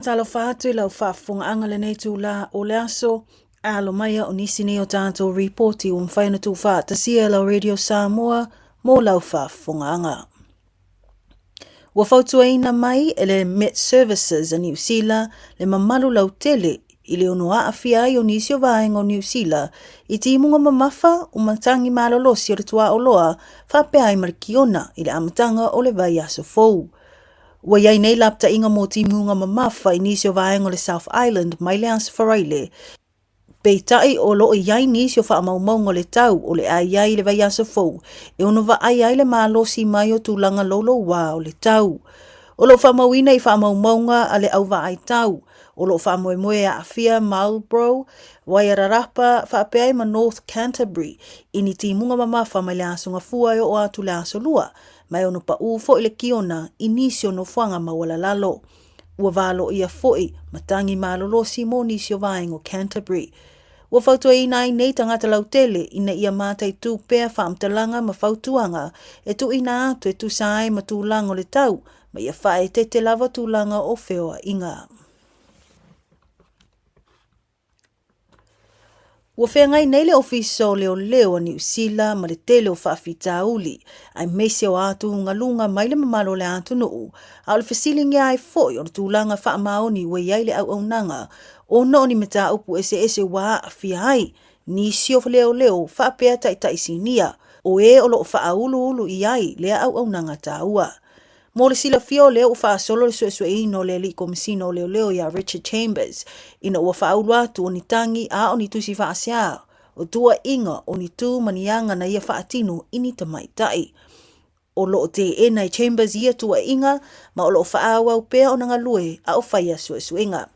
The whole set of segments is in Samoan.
Talofa atu i lau faafofogaaga lenei itula o le aso, alo mai o nisi nei o tatou ripoti ua mafai ona tuufaatasia e lau Radio Samoa mo lau faafofogaaga. Ua fautuaina mai e le Met Services a Niu Sila le mamalu lautele i le ono aafia ai o nisi o vaega o Niu Sila i timuga mamafa o matagi malolosi o le tuaoloa faapea ai ma le kiona i le amataga o le vaiaso fou. Ua i ai nei lapataiga mo timuga mamafa i nisi o vaega o le South Island mai le Aso Faraile, peitai o lo o i ai nisi o faamaumauga o le tau o le a i ai i le vaiaso fou e ono vaaia ai le malosi mai o tulaga loulouā o le tau. O lo o faamauina i faamaumauga a le au vaai tau, o lo o faamoemoe e aafia Marlborough, Wairarapa faapea ai ma North Canterbury i ni timuga mamafa mai le Aso Gafua e oo atu i le Aso Lua, ma e ono paʻū foi le kiona i nisi o nofoaga maualalalo. Ua valoia foi matagi malolosi mo nisi o vaega o Canterbury. Ua fautuaina ai nei tagata lautele ina ia mataitū pea faamatalaga ma fautuaga e tuuina atu e tusa ai ma tulaga o le tau ma ia faaeteete lava tulaga o feoaiga. Ua feagai nei le Ofisa o Leoleo a Niu Sila ma le tele o faafitauli, aemaise o atugaluga mai le mamalu o le atunuu, a o le fesiligia ai foi o le tulaga faamaoni ua i ai le auaunaga ona o ni mataupu eseese ua aafia ai nisi o leoleo faapea taitai sinia o e o lo o faauluulu i ai lea auaunaga taua. Mo le silafia o lea ua faasolo le suesueina o le Alii Komesina o Leoleo ia Richard Chambers ina ua faaulu atu o ni tagi a o ni tusi faasea o tuuaiga o ni tu ma ni aga na ia faatino i ni tamaitai. O lo o teena e Chambers ia tuuaiga ma o lo o faaauau pea ona galue a o faia suesuega.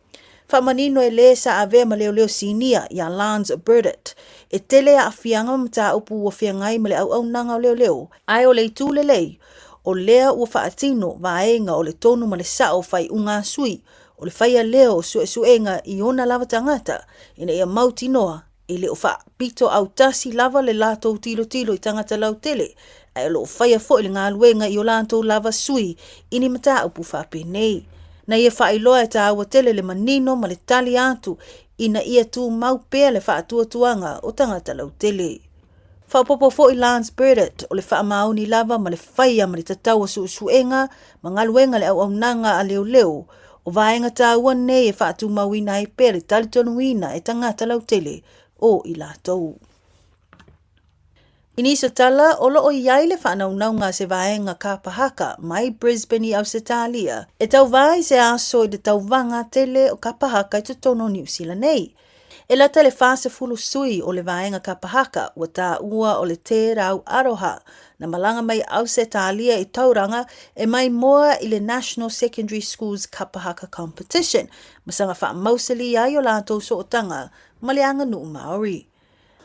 Faamanino e le sa avea ma leoleo sinia ia Lance Burdett, e tele aafiaga ma mataupu ua feagai ma le auaunaga o leoleo, ae o le itu lelei, o lea ua faatino vaega o le tonu ma le sao o faaiuga a sui, o le faia lea o suesuega i ona lava tagata ina ia mautinoa E le o faapito autasi lava le latou tilotilo i tagata lautele, ae o lo o faia foi le galuega i o latou lava sui i ni mataupu faapenei. Na ia faailoa e taua tele le manino ma le tali atu ina ia tumau pea le faatuatuaga o tagata lautele. Faaopoopo foi Lance Burdett, o le faamaoni lava ma le faia ma le tatau o suesuega ma galuega le auaunaga a leoleo, o vaega taua nei e faatumauina ai pea le talitonuina e tagata lautele o i latou. I nisi o tala, o lo o i ai le faanaunauga a se vaega kapa haka mai Brisbane i Ausetalia e tauva i se aso i le tauvaga tele o kapa haka i totonu o Niu Sila nei. E lata le 40 sui o le vaega kapa haka ua taua o le Te Rau Aroha na malaga mai Ausetalia i Tauranga e maimoa i le National Secondary Schools Kapa Haka Competition ma saga faamausalī ai o latou sootaga ma le aganuu Māori.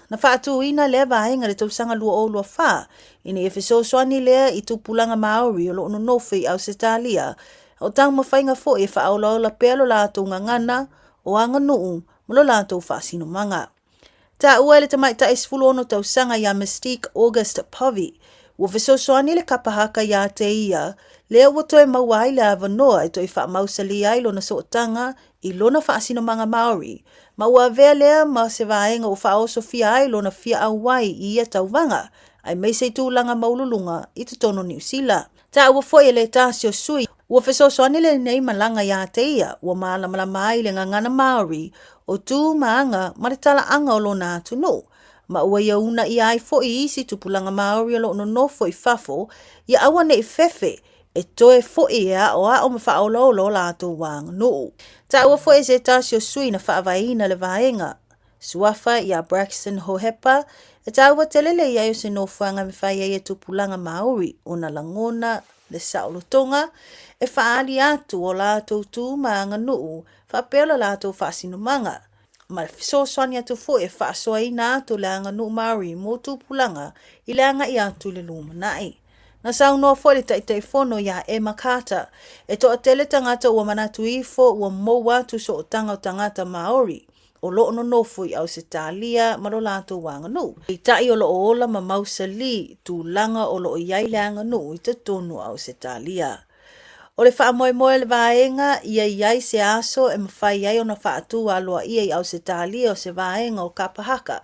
Na faatūina lea vaega i le tausaga 2024 ina ia fesoasoani lea i tupulaga Māori o lo o nonofo i Ausetalia, a o taumafaiga foi e faaolaola pea lo latou gagana o aganuu ma lo latou faasinomaga. Taua e le tamaitai 16 tausaga ia Mystique August Povey, ua fesoasoani le kapa haka iā te ia, lea ua toe maua ai le avanoa e toe faamausalī ai lona sootaga i lona faasinomaga Māori, ma ua avea lea ma se vaega ua faaosofia ai lona fia auai i ia tauvaga, aemaise i tulaga maualuluga i totonu o Niu Sila. Taua foi e le tasi o sui, ua fesoasoani lenei malaga iā te ia ua malamalama ai le gagana Māori o tu ma aga ma le talaaga o lona atunuu, ma ua ia uunaia ai foi isi tupulaga Māori o lo o nonofo i fafo ia aua ne i fefe e toe foi e aoao ma faaolaola o latou aganuu. Taua foi e se tasi o sui na faavaeina le vaega Suafa iā Braxton Hohepa, e taua tele le i ai o se nofoaga e mafai ai e tupulaga Māori ona lagona le saolotoga e faaali atu o latou tu ma aganuu faapea lo latou faasinomaga, ma le fesoasoani atu foi e faasoaina atu le aganuu Māori mo tupulaga i le agai atu i le lumanai. Na saunoa foi le Taitaifono iā Emma Carter, e toatele tagata ua manatu ifo ua mou atu sootaga o tagata Māori o lo o nonofo i Ausetalia ma lo latou aganuu. Peitai o lo o ola ma mausalī tulaga o lo o i ai le aganuu i totonu o Ausetalia. O le faamoemoe o le vaega ia i ai se aso e mafai ai ona faatu aloaia i Ausetalia o se vaega o kapa haka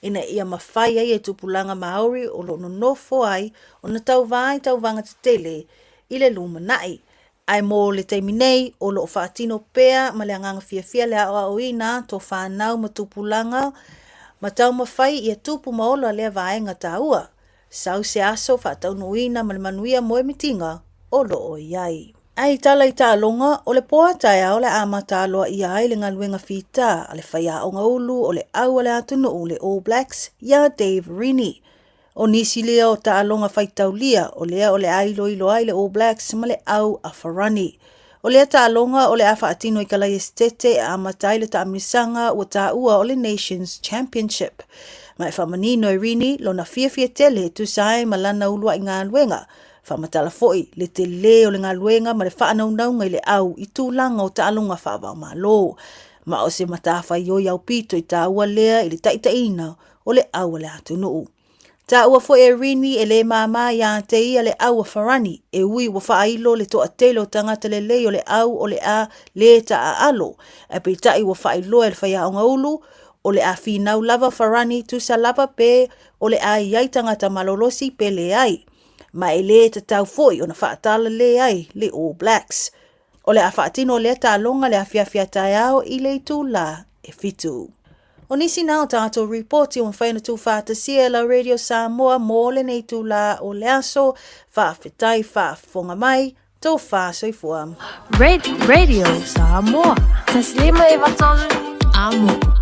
ina ia mafai ai e tupulaga Māori o lo o nonofo ai ona tauvā i tauvaga tetele i le lumanai. Ae mo le taimi nei, o lo o faatino pea ma le agaga fiafia le aoaoina atu o fanau ma tupulaga ma taumafai ia tupu ma ola lea vaega taua. Sau se aso faataunuuina ma le manuia moemitiga o lo o i ai. Ae i tala i taaloga, o le po a taeao le a amata aloaia ai le galuega fita a le faiaoga ulu o le au a le atunuu le All Blacks iā Dave Rennie. O nisi lea o taaloga faitaulia o lea o le a iloilo ai le All Blacks ma le au a Farani. O lea taaloga o le a faatino i Kalaiesitete e amata ai le taamilosaga ua taua o le Nations Championship. Ma e faamanino e Rennie lona fiafia tele e tusa ai ma lana uluai galuega, faamatala foi le telē o le galuega ma le faanaunauga i le au i tulaga o taaloga faava-o-Malo. Ma o se matafaioi aupito i taua lea i le taitaiina o le au a le atunuu. Taua foi e Rini e le māmā iā te ia le au a Farani, e ui ua faailo le toatele o tagata lelei o le au o le a lē taaalo, ae peitai ua faailoa e le faiaoga ulu, o le a finau lava Farani tusa lava pe o le a i ai tagata malolosi pe leai. Ma e lē tatau foi ona faatala lē ai le All Blacks. O le a faatino lea taaloga le afiafi a taeao i le itulā e 7. O nisi na o tātou ripoti ua mafai ona tuufaatasia e lau Radio Samoa mō lenei itulā o le aso. Faafetai faafofoga mai, tofa soifua. Radio Samoa. Taslima 93 Amo.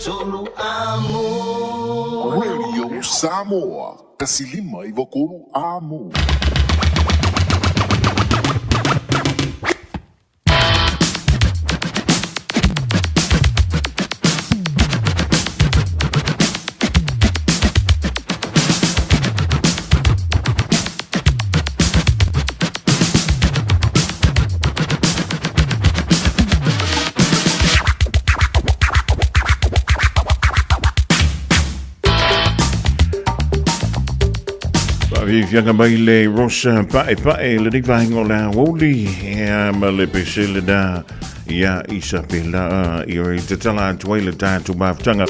Radio Samoa, 153 Amo. Faafiafiaga mai le Rosa Paepae lenei vaega o le aoauli ea ma le pese lena ia Isabela ia i tatala atu ai le tatou mafutaga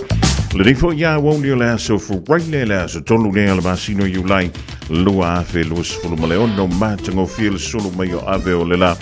lenei foi ia aoauli o le aso Furaile le aso 3 lea le masina o Iulai 2026 matagofie le sulu mai o ave o le la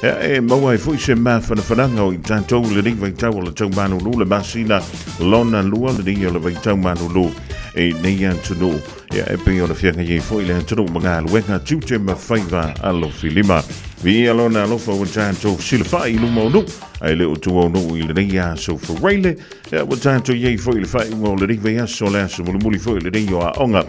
Ea e maua ai foi se mafanafanaga o i tatou lenei vaitau o le tau malulu le masina lona lua lenei o le vaitau malulu i nei atunuu. Ia e pei ona feagai ai foi le atunuu ma galuega tiute ma faiva alofilima. Viia lona alofa ua tatou silafai i luma o nuu, ae le o tua o nuu i lenei aso Faraile. Ia ua tatou i ai foi i le faaiuga o lenei vaiaso, le aso mulimuli foi lenei o aoga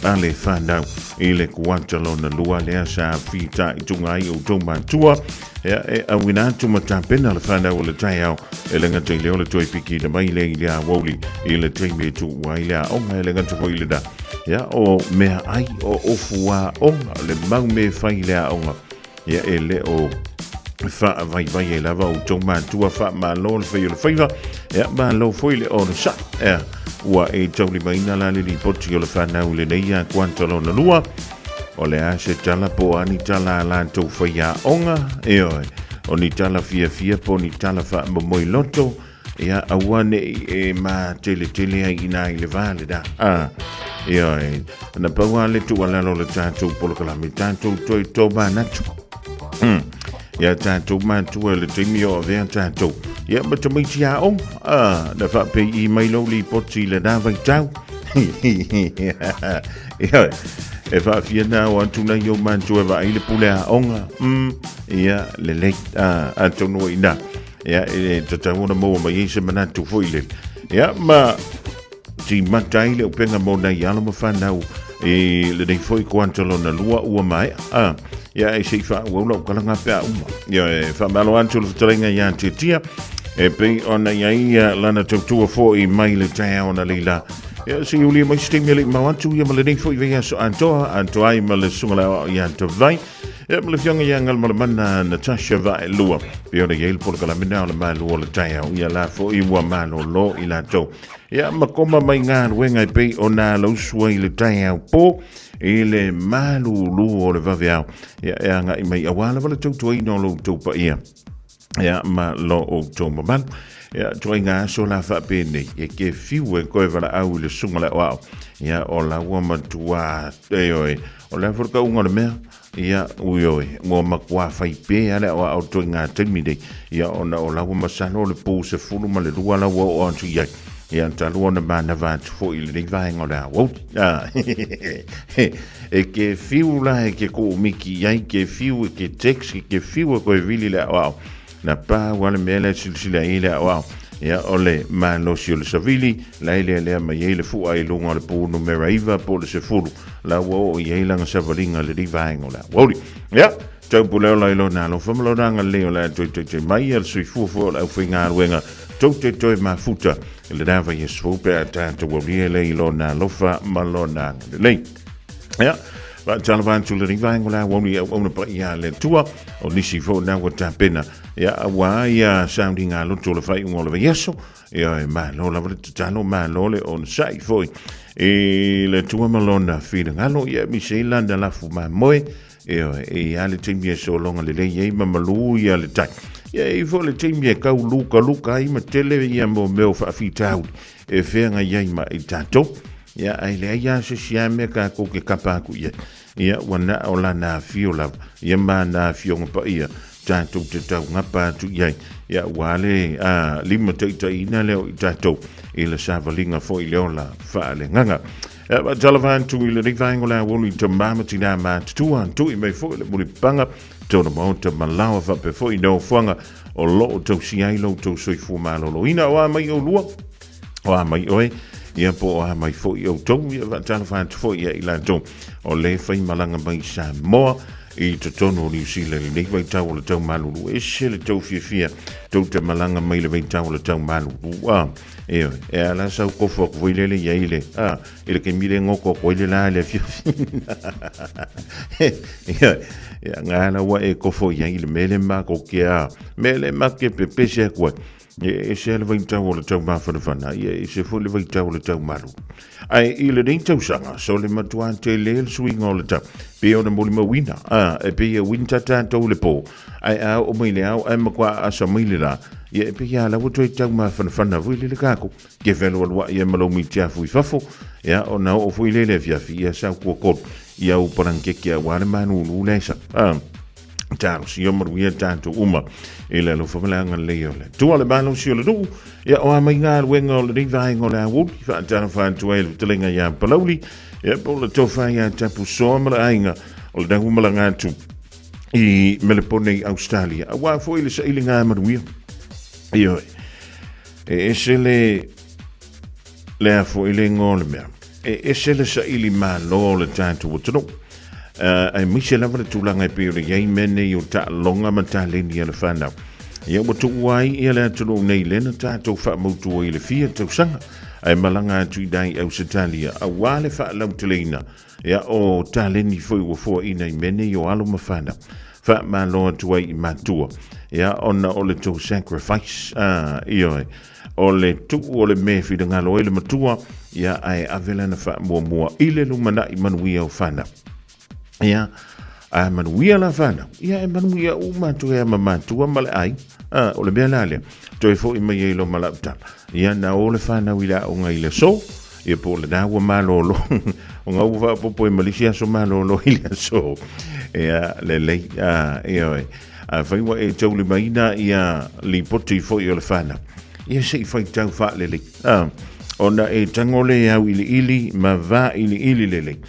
a le fanau i le kuata lona lua lea sa fitaituga ai outou matua. Ia e auina atu ma tapena le fanau o le taeao e le gata i lea o le toe pikiina mai lea i le aoauli i le taimi e tuua ai le aoga e le gata foi i lena. Ia o mea ai o ofu aoga, le mau mea e fai i le aoga. Ia e le o faavaivai ai lava outou matua faamalo le fai o le faiva. Ia malo foi le onosai. Ia ua e taulimaina la le lipoti o le fanau i lenei ia kuata lona lua. O le a se tala po o a ni tala a latou faiaoga, ioe, o ni tala fiafia po o ni tala faamomoi loto, ia aua ne i e mateletele ai i ina i le va lena. A, ioe, na pau lava le tuualalo o le tatou polokalame, tatou toe tomanatu. Ia tatou matua i le taimi o avea tatou. Ia ma tamaiti aoga, a, na faapei mai lou lipoti i lena vaitau. Ia, e faafia na o atu nai ou matua e vaai le pule aoga. Ia, lelei. A, atonu o i ina. Ia, e tatau ona maua mai ai se manatu foi lele. Ia, ma timata ai le upega mo nai alo ma fanau i lenei foi kuata lona lua ua maea. A, ia, e se i faaauau lau kalaga pe a uma. Ia, e faamalo atu le fetalaiga ia Tiatia, e pei ona i ai ia lana tautua foi mai le taeao na leila. Ia, se i ulia mai se taimi e le i mau atu ia ma lenei foi vaiaso atoa, atoa ai ma le susuga le aoao ia Tavai. Ia ma le afioga ia Galumalemana Natasha Vaelua. Pei ona i ai le polokalame na o le malu o le taeao. Ia la foi ua malolo i latou. Ia ma koma mai galuega e pei ona alausu ai le taeao po i le malulu o le vaveao. Ia e agai mai aua lava le tautuaina o lo outou paia. Ia ma lo outou mamalu. Ia ituaiga aso la faapenei, e ke fiu e koe valaau i le susuga le aoao. Ia o la ua matua, ioe, o le a foi le kauga o le mea, ia, ioe, ua matua fai pē a le aoao i ituaiga taimi nei. Ia ona o la ua masalo o le pu 12 la ua oo atu i ai. Ia talu ona manava atu foi i lenei vaega o le aoauli. E ke fiu la e ke koomiki i ai, ke fiu e ke text, e ke fiu e koe vili le aoao. Na pau a le mea lea silasila i ai le aoao. Ia, o le malosi o le savili, la e lealea mai ai le fua i luga o le pu numera 9 po o le 10. La ua oo i ai lana savaliga i lenei vaega o le aoauli. Ia, taupule ola i lona alofa ma lona agalelei o le a toe toitoi mai ia le soifua foi o le aufaigaluega tou te toe mafuta i lena vaiaso fou pe a tatou aulia lea i lona alofa ma lona agalelei. Ia, faatalofa atu lenei vaega o le aoauli i auauna paia a le Atua, o nisi foi o na ua tapena, ia, aua ia sauniga loto o le faaiuga o le vaiaso, ia, e malo lava le tatalo, malo le onosai foi i le Atua ma lona finagalo, ia, aemaise ai lana lafu mamoe, Ioe, e i ai le taimi e sologa lelei ai ma malū ia le tai. Ia e i foi le taimi e kau lukaluka ai ma tele ia mo mea o faafitauli e feagai ai ma i tatou. Ia, ae leai lava se isi lava mea tatou te kapa atu i ai. Ia, ua na o lana afio lava, ia ma ana afioga paia tatou te taugapa atu i ai. Ia, ua le limataitaiina lea o i tatou i le savaliga foi i le ola faaleagaga. E faatalofa atu i lenei vaega o le aoauli i tamā ma tinā matutua, tui mai foi le mulipapaga, tona maota ma laoa faapea foi i nofoaga o lo o tausia ai lo outou soifua maloloina. O a mai oulua? O a mai oe, ia po o a mai foi outou, ia faatalofa atu foi ia i latou o le faimalaga mai Samoa i totonu o Niu Sila i lenei vaitau o le tau malulu. Ese le tau fiafia tou te malaga mai le vaitau o le tau malulu. A, e oe, e ala sau kofo aku foi lele ia i le, a, i le kemi le ngoko aku ai le la le afiafi. Ia, ia ngā la ua e kofo ia i le mele mako ke a, mele make pepese aku ai. E ese le vaitau o le tau mafanafana, ia ese foi le vaitau o le tau malu. Ae i lenei tausaga, so le matua tele le suiga o le tau, pe ona molimauina, a, e pei e winter tatou le po, ae a oo mai le ao, ae matua aasa mai le la, ia e pei a la ua toe tau mafanafana foi lele kako, ke fealualuai ai ma lou mitiafu i fafo, ia ona oo foi lele afiafi, ia sau kua kolu, ia u palankeke aua le malulu le sa. A, talosia manuia tatou uma i le alofa ma le agalelei o le Atua le malosi o le nuu ia o a mai galuega o lenei vaega o le aoauli faatalofa atu ai le fetalaiga iā Palauli ia po o le tofa iā Tapusoa ma le aiga o le ua malaga atu i Melepone i Australia auā foi le sailiga manuia. Ioe, e ese le Le a foi le igoa o le mea. E ese le saili malo o le tatou atunuu. Aemaise lava le tulaga e pei ona i ai mea nei o taaloga ma taleni a le fanau. Ia ua tuua ai ia le atunuu nei lea na tatou faamautu ai i le fia tausaga, ae malaga atu i ina i Ausetalia aua le faalauteleina ia o taleni foi ua foaina i mea nei o alo ma fanau. Faamalo atu ai i matua ia ona o le tou sacrifice, ioe, O le tuu o le mea e finagalo ai le matua, ia ae ave lana faamuamua i le lumanai manuia o fanau. Ia, a manuia la fanau, ia e manuia uma atu ai ma matua ma le ai. A, o le mea la lea, toe foi mai ai lo ma lau tala. Ia, na o le fanau i le aoga i le aso, ia po o lena ua malolo. O ngā ua faapopo e malisi aso malolo i le aso. Ia, lelei, a, ia oe. Afai ua e taulimaina ia lipoti foi o le whanau, ia se i whaitau whaalelei. Ona e tango le au iliili ma vā iliili lelei,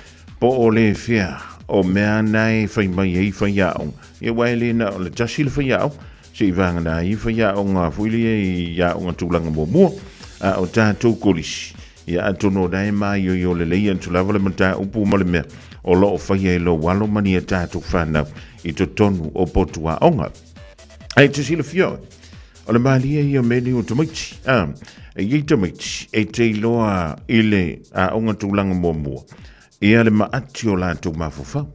po o le fea o mea na e whai mai ai whaiaonga. Ia wa e le na o le tasi le whaiaonga, se i vāngana ai whaiaonga foi le i aonga tūlanga muamua, a o tātou kolisi. Ia atonu o nae māioio lelei atu lava le mataupu ma le mea o lo o faia i lou alo ma ni a tātou whānau i totonu o potu aoga. Ae te silafia oe, o le mālie ia o mea nei o tamaiti. A, e iai tamaiti e te iloa i le aoga tūlanga muamua, ia le maati o latou mafaufau.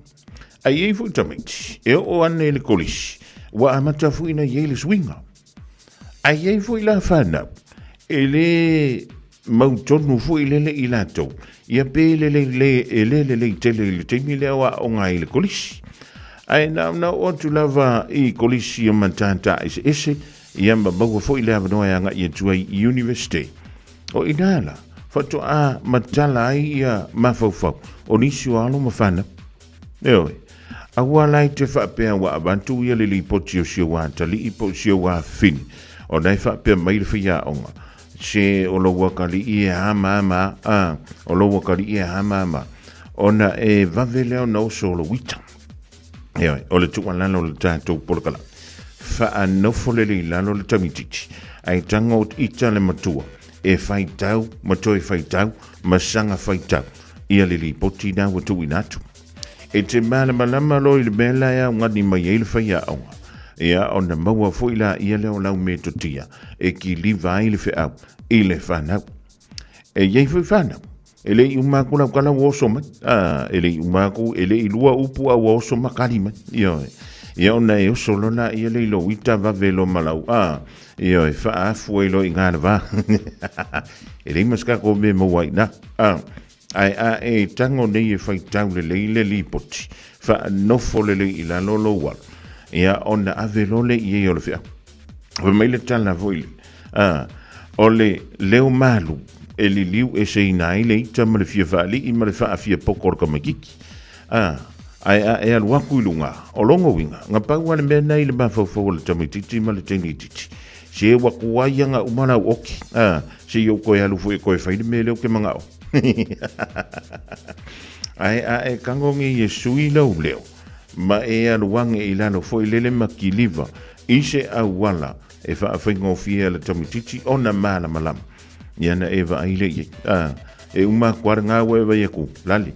Ae iai foi tamaiti e oo ana i le kolisi, ua amata foi ona iai le suiga. Ae iai foi la whanau, e le mautonu foi lele i latou, ia pe lelei le, e le lelei tele i le taimi lea o aoga ai i le kolisi. Ae na ona oo atu lava i kolisi o matata eseese, ia ma maua foi le avanoa e agai atu ai i University. O ina la, faatoa matala ai ia mafaufau o nisi o alo ma fanau. Ioe, aua la e te faapea ua avatu ia le lipoti o si ou atalii po o si ou afafine, ona e faapea mai le faiaoga, se o lou atalii e ama ama, a, o lou atalii e ama ama, ona e vave lea ona oso o lou ita. Ioe, o le tuualalo o le tatou polokalame, faanofo lelei i lalo le tauitiiti, ae tago ita le matua e faitau ma toe faitau ma saga faitau ia le lipoti na ua tuuina atu. E te malamalama loa i le mea la e augani mai ai le faiaoga, ia ona maua foi la ia lea o lau metotia e kiliva ai le feau i le fanau. E i ai foi fanau, e le i uma atu lau tala ua oso mai. A, e le i uma atu, e le i lua upu a ua oso makali mai. Ioe. Ia ona e oso loa la ia le i lou ita vave loa ma lau, a, ioe, faaafu ai loa i gā le vā. E leai ma se tatou mea e maua ai i ina. A, ae a e tago nei e faitau lelei le lipoti, faanofo lelei i lalo lou alo, ia ona ave loa lea i ai o le feau. Fai mai le tala foi le, a, o le leo malu e liliu eseina ai le ita ma le fia faalii ma le faafia poto o le tamaititi. A, ae a e alu atu i luga, o lona uiga, na pau lava le mea lena i le mafaufau o le tamaititi ma le teine itiiti. Se ua tuai ana uma lau oki, a, se i ou toe alu foi e toe fai le mea lea ou te manao. Ae a e tago nei e sui lou leo, ma e alu ane i lalo foi lele ma kiliva i se auala e faafaigofie ai le tamaititi ona malamalama. Ia na e vaai lea i ai. A, e uma aku lava lena ua e vaai atu, lale,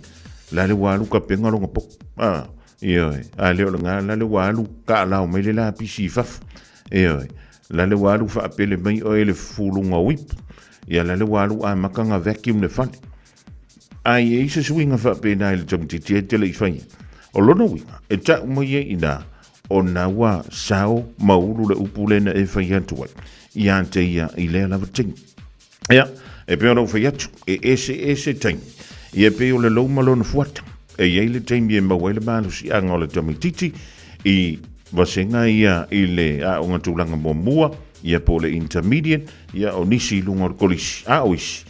lale ua alu kapega lona poto. A, ioe, a le o lena, lale ua alu taalao mai le lapisi i fafo. Ioe, lale ua alu faapele mai oe i le fufuluga o ipu. Ia lale ua alu amata ona vacuum le fale. A i ai se suiga faapena i le tamaitiiti e te le i faia. O lona uiga, e tau mai ai i ina, ona ua sao ma ulu le upu lea na e fai atu ai ia te ia i lea lava taimi. Ia, e pei ona ou fai atu, e eseese taimi. Ia e pei o le lou ma lona fuata. E i ai le taimi e maua ai le malosiaga o le tamaitiiti i vasega ia i le aoga tulaga muamua, ia po o le intermediate, ia o nisi i luga o le kolisi, a o isi,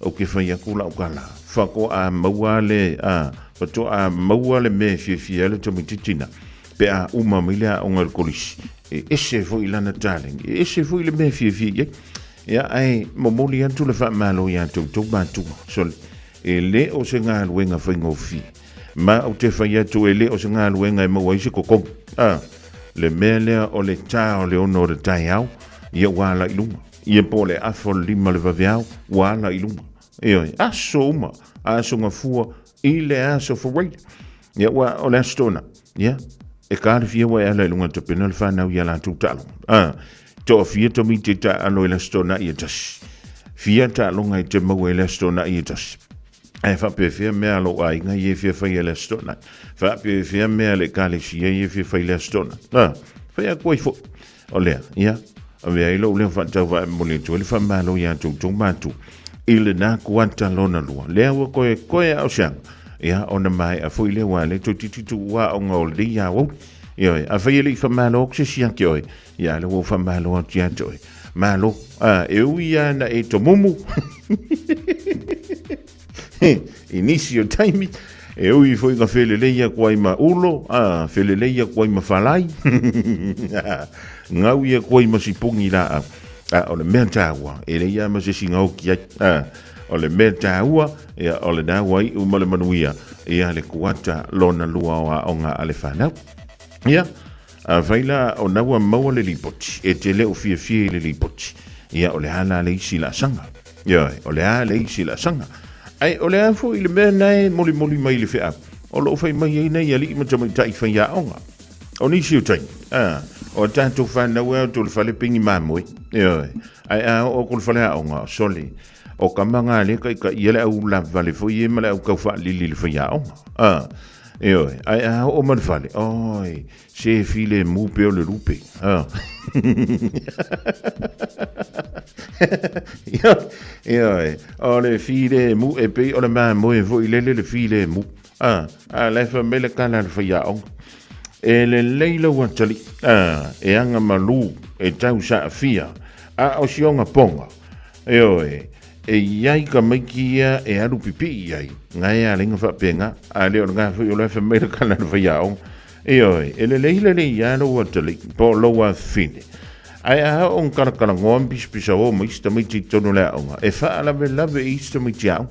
Ou te fai atu lau tala, faatoa maua le, a, faatoa maua le mea e fiafia ai le tamaitiiti na, pe a uma mai le aoga i le kolisi, e ese foi lana taleni, e ese foi le mea e fiafia i ai. Ia, ae momoli atu le faamalo iā toutou matua, sole, e le o se galuega faigofie. Ma ou te fai atu e le o se galuega e maua ai se totogi. A, le mea lea o le tā o le 6 o le taeao, ia ua ala i luga. Ia po o le afa o le 5 o le vaveao, ua ala i luma. Ioe, aso uma, aso gafua i le aso foreign. Ia ua o le aso tona. Ia, e ka le fia ua e ala i luga tapena le whanau i a latou taaloga. Ah, toafia tamaiti e taalo i le aso tona i e tasi. Fia taaloga e te maua i le aso tona i e tasi. Ae faapefea mea a lou aiga ia e fia fai i le aso tona. Faapefea mea a le ekalesia ia e fia fai i le aso tona. Ah, fai atu ai foi. O lea, ia, avea ai lou leo faatauvaa e momoli atu ai le faamalo iā toutou matua i lena kuata lona lua. Lea ua koe koe a o se aga, ia, ona maea foi lea ua le toeitiiti tuu aoga o lenei aoauli. Ioe, afai e le i faamalo atu se isi ia te oe, ia, lea ua ou faamalo atu ia te oe. Malo, a, e ui lava na e tomumu. I nisi o taimi, e ui foi ka felelei aku ai ma ulo, a, felelei aku ai ma falai, ngau ia aku ai ma sipungi laau. A, o le mea tāua, e lei a ma se isi gaoki ai. A, o le mea tāua, ia, o lena ua iu ma le manuia, ia le kuata lona lua o aoga a le whanau. Ia, afai la o na ua maua le lipoti, e te le o fiafia i le lipoti, ia, o le a la le isi laasaga. Ioe, o le a le isi laasaga. Ae o le a foi le mea na e molimoli mai i le feau, o lo o fai mai ai nei alii ma tamaitai faiaoga. O nisi o taimi, a, o a tatou fanau e ao atu i le fale pigi mamoe. Ioe, ae a oo atu i le faleaoga, sole, o tama na lea e taitaia le au lavale foi ia ma le au taufaalili i le faiaoga. A, ioe, ae a oo mai i le fale, oi, Se filemu pe o le lupe. Ha. Ia, ia, o le filemu e pei o le mamoe foi lele le filemu. A, a la e fai mai le tala a le faiaoga. E lelei lau atalii, a, e aga malu, e tau saafia, a o si ona poga, Ioe, e i ai tamaiti ia e alu pipii i ai, nga e ala ai na faapena, a le o lena foi o la e fai mai le tala a le faiaoga. Ioe, e lelei lelei lava lou atalii po o lou afafine, ae a oo ina talatalanoa ma pisapisao ma isi tamaiti i totonu o le aoga, e faalavelave i isi tamaiti aoga.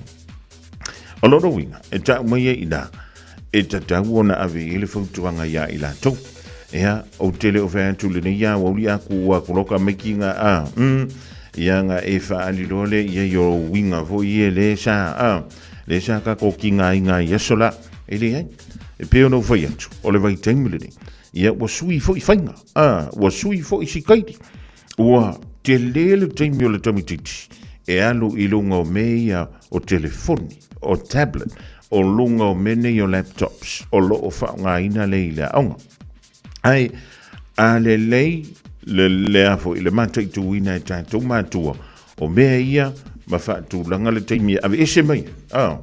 O lona uiga, e tau mai ai i ina, e tatau ona ave i ai le fautuaga iā i latou. Ea, ou te le o fai atu i lenei aoauli a ku ua kuloka maiki nga a, ia nga e whaali loa le ia i o uiga foi e le sa, a, le sa ka ko ki ngā inga i aso la, e le ai. E pei ona ou fai atu, o le vaitaimi lenei, ia ua sui foi faiga, a, ua sui foi sikaili. Ua tele le taimi o le tamaitiiti e alu i luga o mea ia o telefoni, o tablet, o luga o mea nei o laptops o lo o faaaogaina lea i le aoga. Ae a lelei le lea foi le mataituina e tatou matua o mea ia ma faatulaga le taimi e aveese mai ai.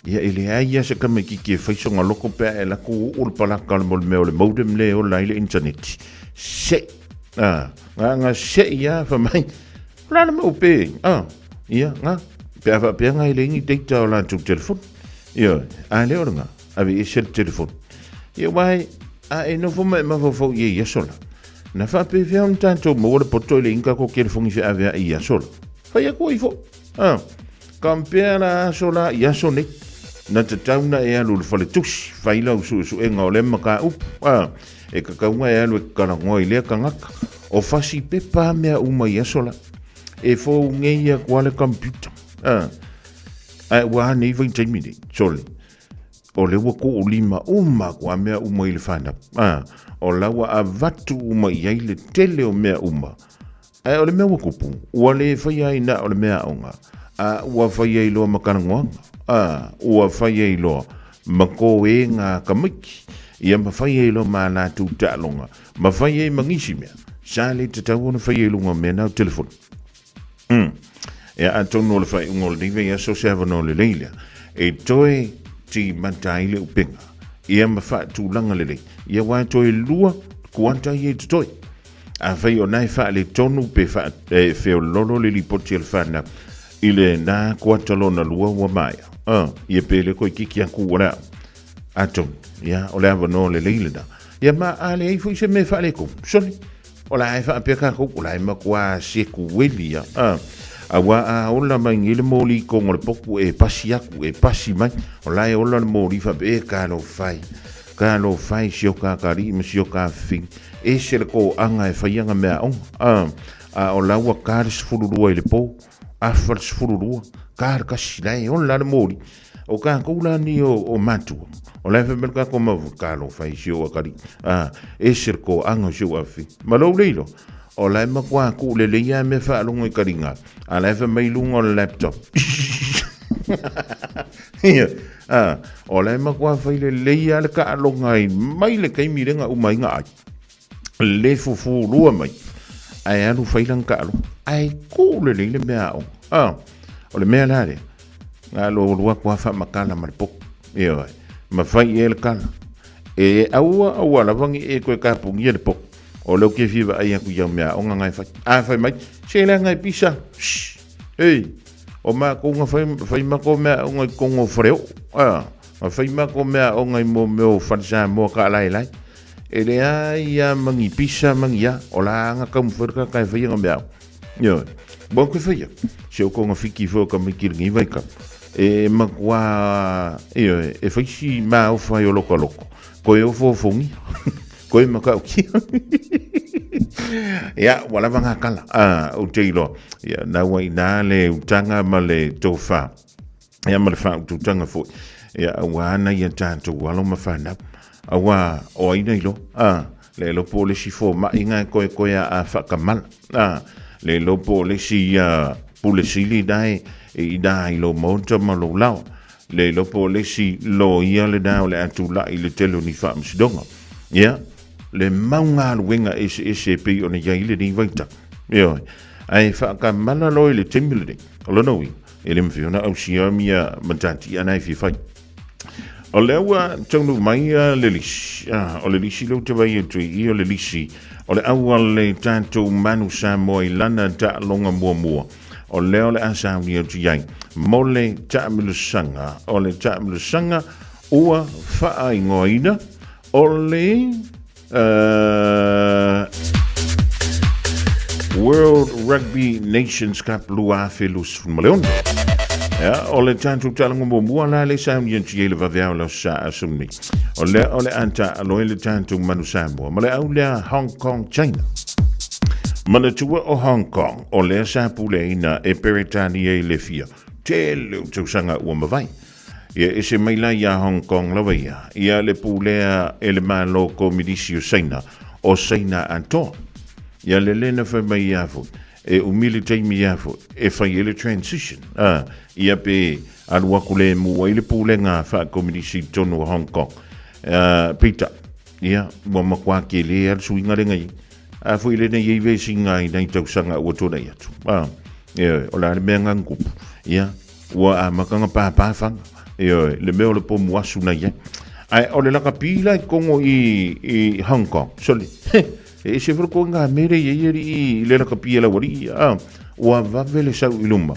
Ia e leai lava se tamaitiiti e fai sona loto pe a e alu atu uu le palaka o le mea o le modem lea e ola ai le internet. Sei! Ah, na na sei lava fai mai, o le a le mea ua pe ai? Ah, ia, na, pe a faapea na e leai ni data o latou telefoni. Ioe, a lea o lena, aveese le telefoni. Ia aua e, a e nofo ma e mafaufau i ai i aso la, na faapefea ona tatou maua le poto e leai ni tatou telefoni feaveai i aso la? Fai atu ai foi. Ah, compare la aso la i aso nei. Na tatau na e alu i le faletusi, fai lau suesuega o lea mataupu. Ah, e tatau na e alu e talanoa i lea tagata. O fasi pepa a mea uma i aso la. E fou nei aku a le computer. Ah. Ae ua a nei vaitaimi nei, sole. O le ua kuulima uma aku a mea uma i le whanau. Ah. O la ua avatu uma i ai le tele o mea uma. Ae o le mea ua kupu, ua le faia ai na o le mea aoga, a ua fai ai loa ma kalagoaga, a ua fai ai loa ma koega a tamaiti, ia ma fai ai loa ma a latou taaloga, ma fai ai ma nisi mea, sa le tatau ona faia i luga o mea na o telefoni. Ia, atonu o le faaiuga o lenei vaiaso se avanoa lelei lea e toe timata ai le upega, ia ma faatulaga lelei, ia aua e toe lua kuata ia i totoe. Afai o na e faaletonu pe e feololo le lipoti a le whanau i le nā kuata lona lua ua maea. Ia pe le koe kiki aku ua le au. Atonu, ia, o le avanoa lelei lena. Ia ma a leai foi se mea faaletonu. Sole, o la e faapea kākou, o la e matua seku weli ia. Auā a ola mai nei le moli i kongo le poku e pasi aku, e pasi mai. O la e ola le moli faapea, e talofa e. Talofa e si o kakali'i ma si o kafafine. Ese le koaga e fai ana meaaoga. A, a o la ua ka le 12 i le po, afa le 12, ka le kasi, la e ola le moli. O kākou la ni o, o matua. O la e fai mai le kākou mavu, talofa e si o akali'i. A, ese le koaga o si ou afafine. Ma lou le iloa, o la e matua kuu lelei lava mea faalogo i kaliga, a la e fai mai i luga o le laptop. Ia, a, o la e matua fai lelei lava le taaloga ai mai le taimi lea na uma ai na ai. Le fufulua mai, ae alu fai lana taaloga. Ae kuu lelei le mea aoga. A, o le mea la lea, na alu alu atu lava faamatala ma le potu. Ioe, ma fai i ai le tala. E aua aua lava ne i e toe tapunia le potu. O lea ou te fia vaai atu i au meaaoga na e fai. A fai mai, se leaga e pisa. Shh! Ei, o mākou na fai, fai mākou meaaoga i totonu o Faleoo. A, na fai mākou meaaoga i mo mea o Fale Samoa taalaelae. E leai a ma ni pisa ma ni a, o la anga taumafai le tagata e fai ana meaaoga. Ioe, ua ou te faia, si ou togafiti foi o tamaiti i lenei vaitau. E matua, ioe, e fai si maofa ai o lokaloko, koe ofoofogia. Koe matautia. Ia, ua lava ngā kala. Ah, ou te iloa. Ia, nā ua inā le utaga ma le tōwhā. Ia, ma le whaututanga foi. Ia, aua ana ia tātou alo ma whanau. Aua, o ai na iloa. Ah, le iloa po o le isi fomai ngā e koe koe a whakamala. Ah, le iloa po o le isi pule sili nā e inā i lō maota ma lō lawa. Le iloa po o le isi loia lena o le a tula'i i le tele o ni faamasinoga. Ia, le mau galuega eseese e pei ona i ai lenei vaitau. Ioe. Ae faakamala loa i le taimi lenei. O lona uiga, e le mafai ona ausia mea matati'a na e fia fai. O lea ua taunuu mai le lisi. Ah, o le lisi lea ou te vaai atu i i, o le lisi o le au a le tatou Manu Samoa i lana taaloga muamua. O lea o le a sauni atu i ai mo le taamilosaga. O le taamilosaga ua faaigoaina o le World Rugby Nations Cup 2026. Ia, o le tatou taaloga muamua la le sauni atu i ai le vaveao le aso Sa aso nei. O lea o le a taalo ai le tatou Manu Samoa ma le au lea Hong Kong China. Manatua o Hong Kong, o lea sa puleaina e Peretania i le fia tele o tausaga ua mavae. Ia ese mai la iā Hong Kong lava ia, ia le pulea e le Malo Kominisi o Saina, o Saina atoa. Ia le lena fai mai ia foi, e umi le taimi ia foi, e fai ai le transition, a, ia pe alu aku le mu ai le pulega faakominisi i totonu o Hong Kong. Peitai, ia, ua matua tele lava le suiga lenei ai. A foi lenei ei vesiga i nai tausaga ua tuanai atu. A, ioe, o le a le mea na tupu? Ia, ua amata ona pāpā fana. Ioe, le mea o le pomu asu na i ai. Ae o le lakapi la i totonu i, i Hong Kong, sole, he, e ese foi le koiga mere ia ia alii i le lakapi a lau alii, a, ua vave le sau i luma,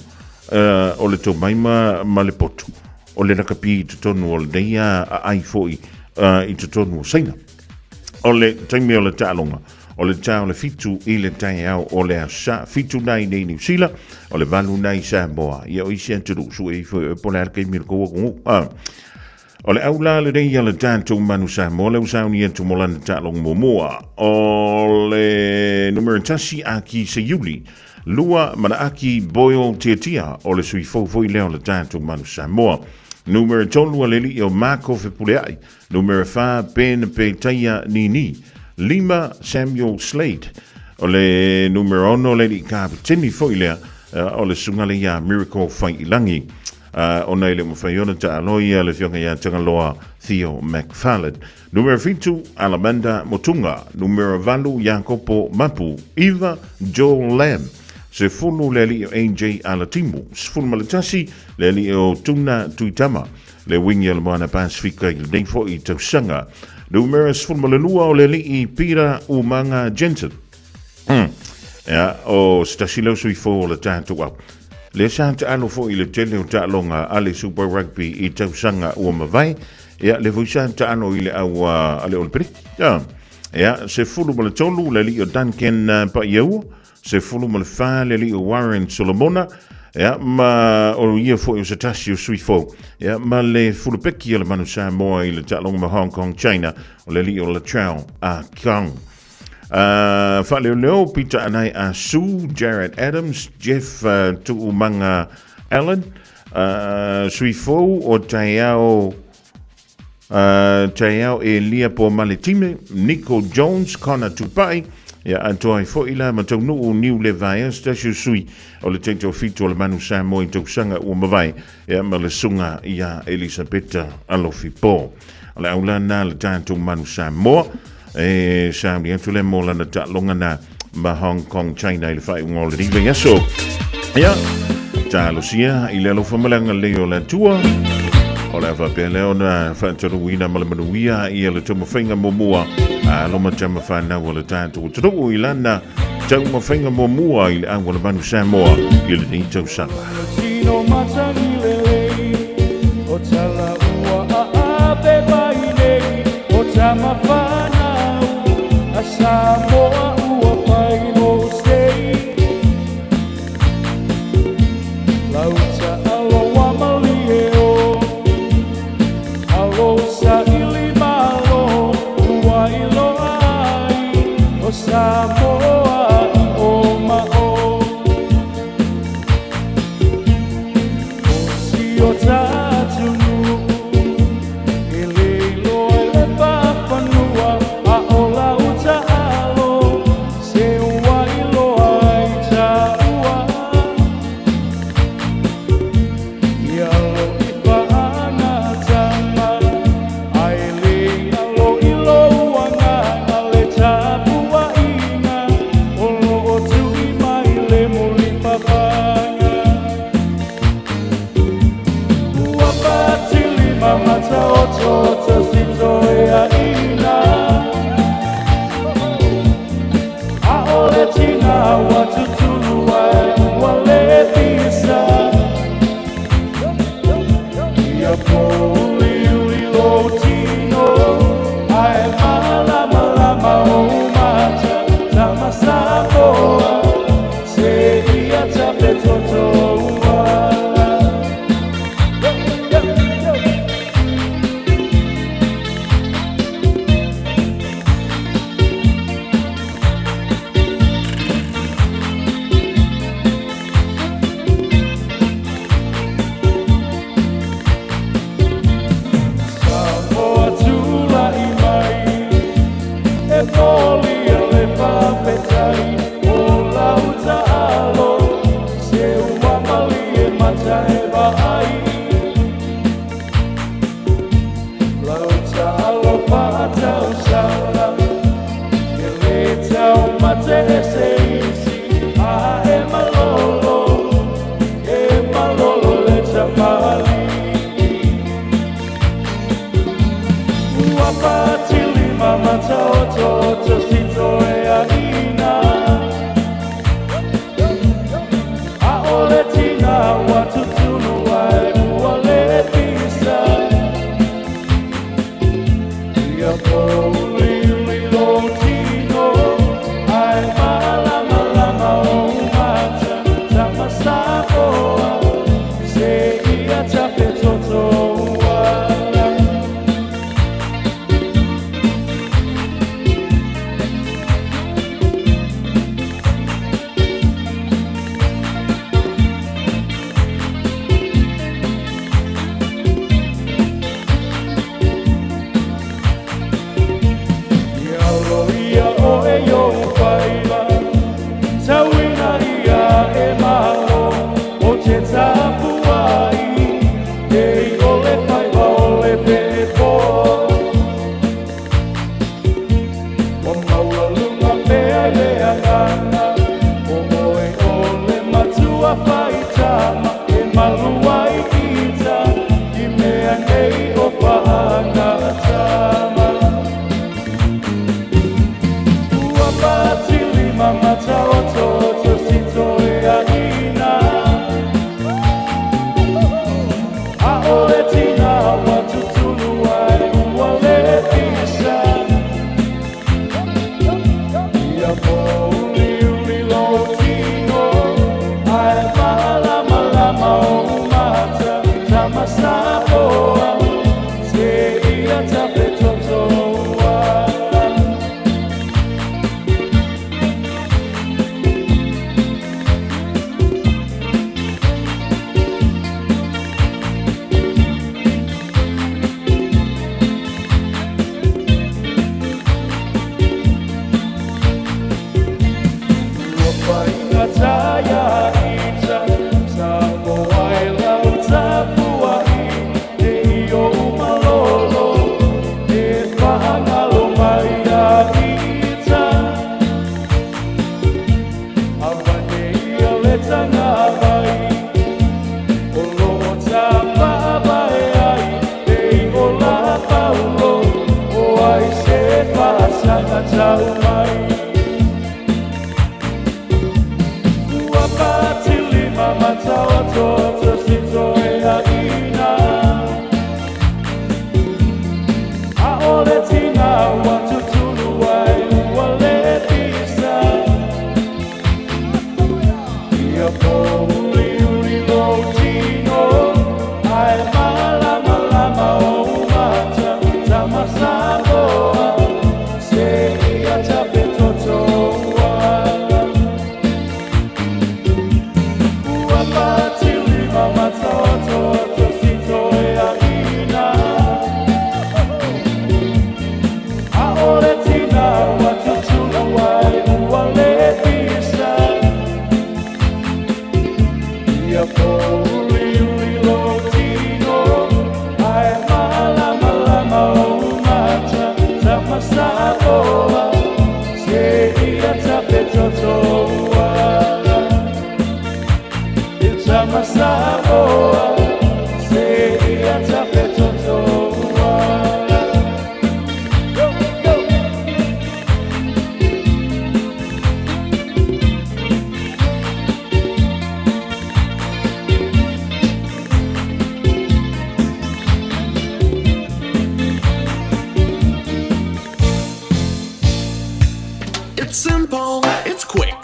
o le tomai ma, ma le poto, o le lakapi i totonu o lenei a, aai foi i totonu o Saina. O le taimi o le taaloga, o le ta o le 7 i le taeao o le aso Sa, 7 nā i nei Niu Sila, o le 8 nā i Samoa. Ia o isi atunuu sue ifo e po le a le taimi o le tou atunuu. Ah. O le au la lenei a le tatou Manu Samoa, le usauni atu mo lana taaloga muamua. O le numera 1 a ki Seiuli. Lua, Manaaki Boyle Tiatia, o le sui fou foi lea o le tatou Manu Samoa. Numera tolu, o le alii o Marco Fepuleai. Numera fa, Ben Petaia Nini. Lima, Samuel Slade. O le numera ono, le alii kapeteni foi lea o le susuga lea ia Miracle Faiilagi. Ona e le o mafai ona taalo ia le afioga ia Tagaloa Theo McFarlane. Numera fitu, Alamanda Motunga. Numera valu, Iakopo Mapu. Iva, Joel Lamb. 10 le alii o AJ Alatimu. 11 le alii o Tuna Tuitama. Le uiga o le Moana Pasifika i lenei foi tausaga. Numera 12 o le alii Pira Umaga Jensen. Ia, o se tasi lea o sui fou o le tatou au. Lea sa taalo foi i le tele o taaloga a le Super Rugby i tausaga ua mavae. Ia, lea foi sa taalo i le au a le Olympic. Ia, ia, 13 le alii o Duncan Paiaua. 14 le alii o Warren Solomona, ia, ma o ia foi o se tasi o sui fou, ia, ma le fulupeki o le Manu Samoa i le taaloga ma Hong Kong China, o le alii o Latrell Ah Kong. Faaleoleo Peter Anai Ah Su, Jared Adams, Jeff Tuumanga Allen, sui fou o Taeao Taeao Elia Pomaletime, Nico Jones, Connor Tupai, ia atoa ai foi la ma Taunuu Niu Levaea, se tasi o sui o le taitoafitu o le Manu Samoa i tausaga ua mavae, ia ma le susuga ia Elisapeta Alofi Po. O le au la na le tatou Manu Samoa, e sauni atu lea mo lana taaloga na ma Hong Kong China i le faaiuga o lenei vaiaso. Ia, talosia i le alofa ma le agalelei o le Atua. O le a faapea lea ona faataluina ma le manuia ia le taumafaiga muamua a alo ma tama fanau o le tatou atunuu i lana taumafaiga muamua i le au o le Manu Samoa i lenei tausaga. Tino matagi lelei o tala ua aape mai nei o tama whanau a Samoa ua pai mo sei lauta alo wa malie o alo sa ili malo ua iloa ai o Samoa i o ma o. It's simple, it's quick.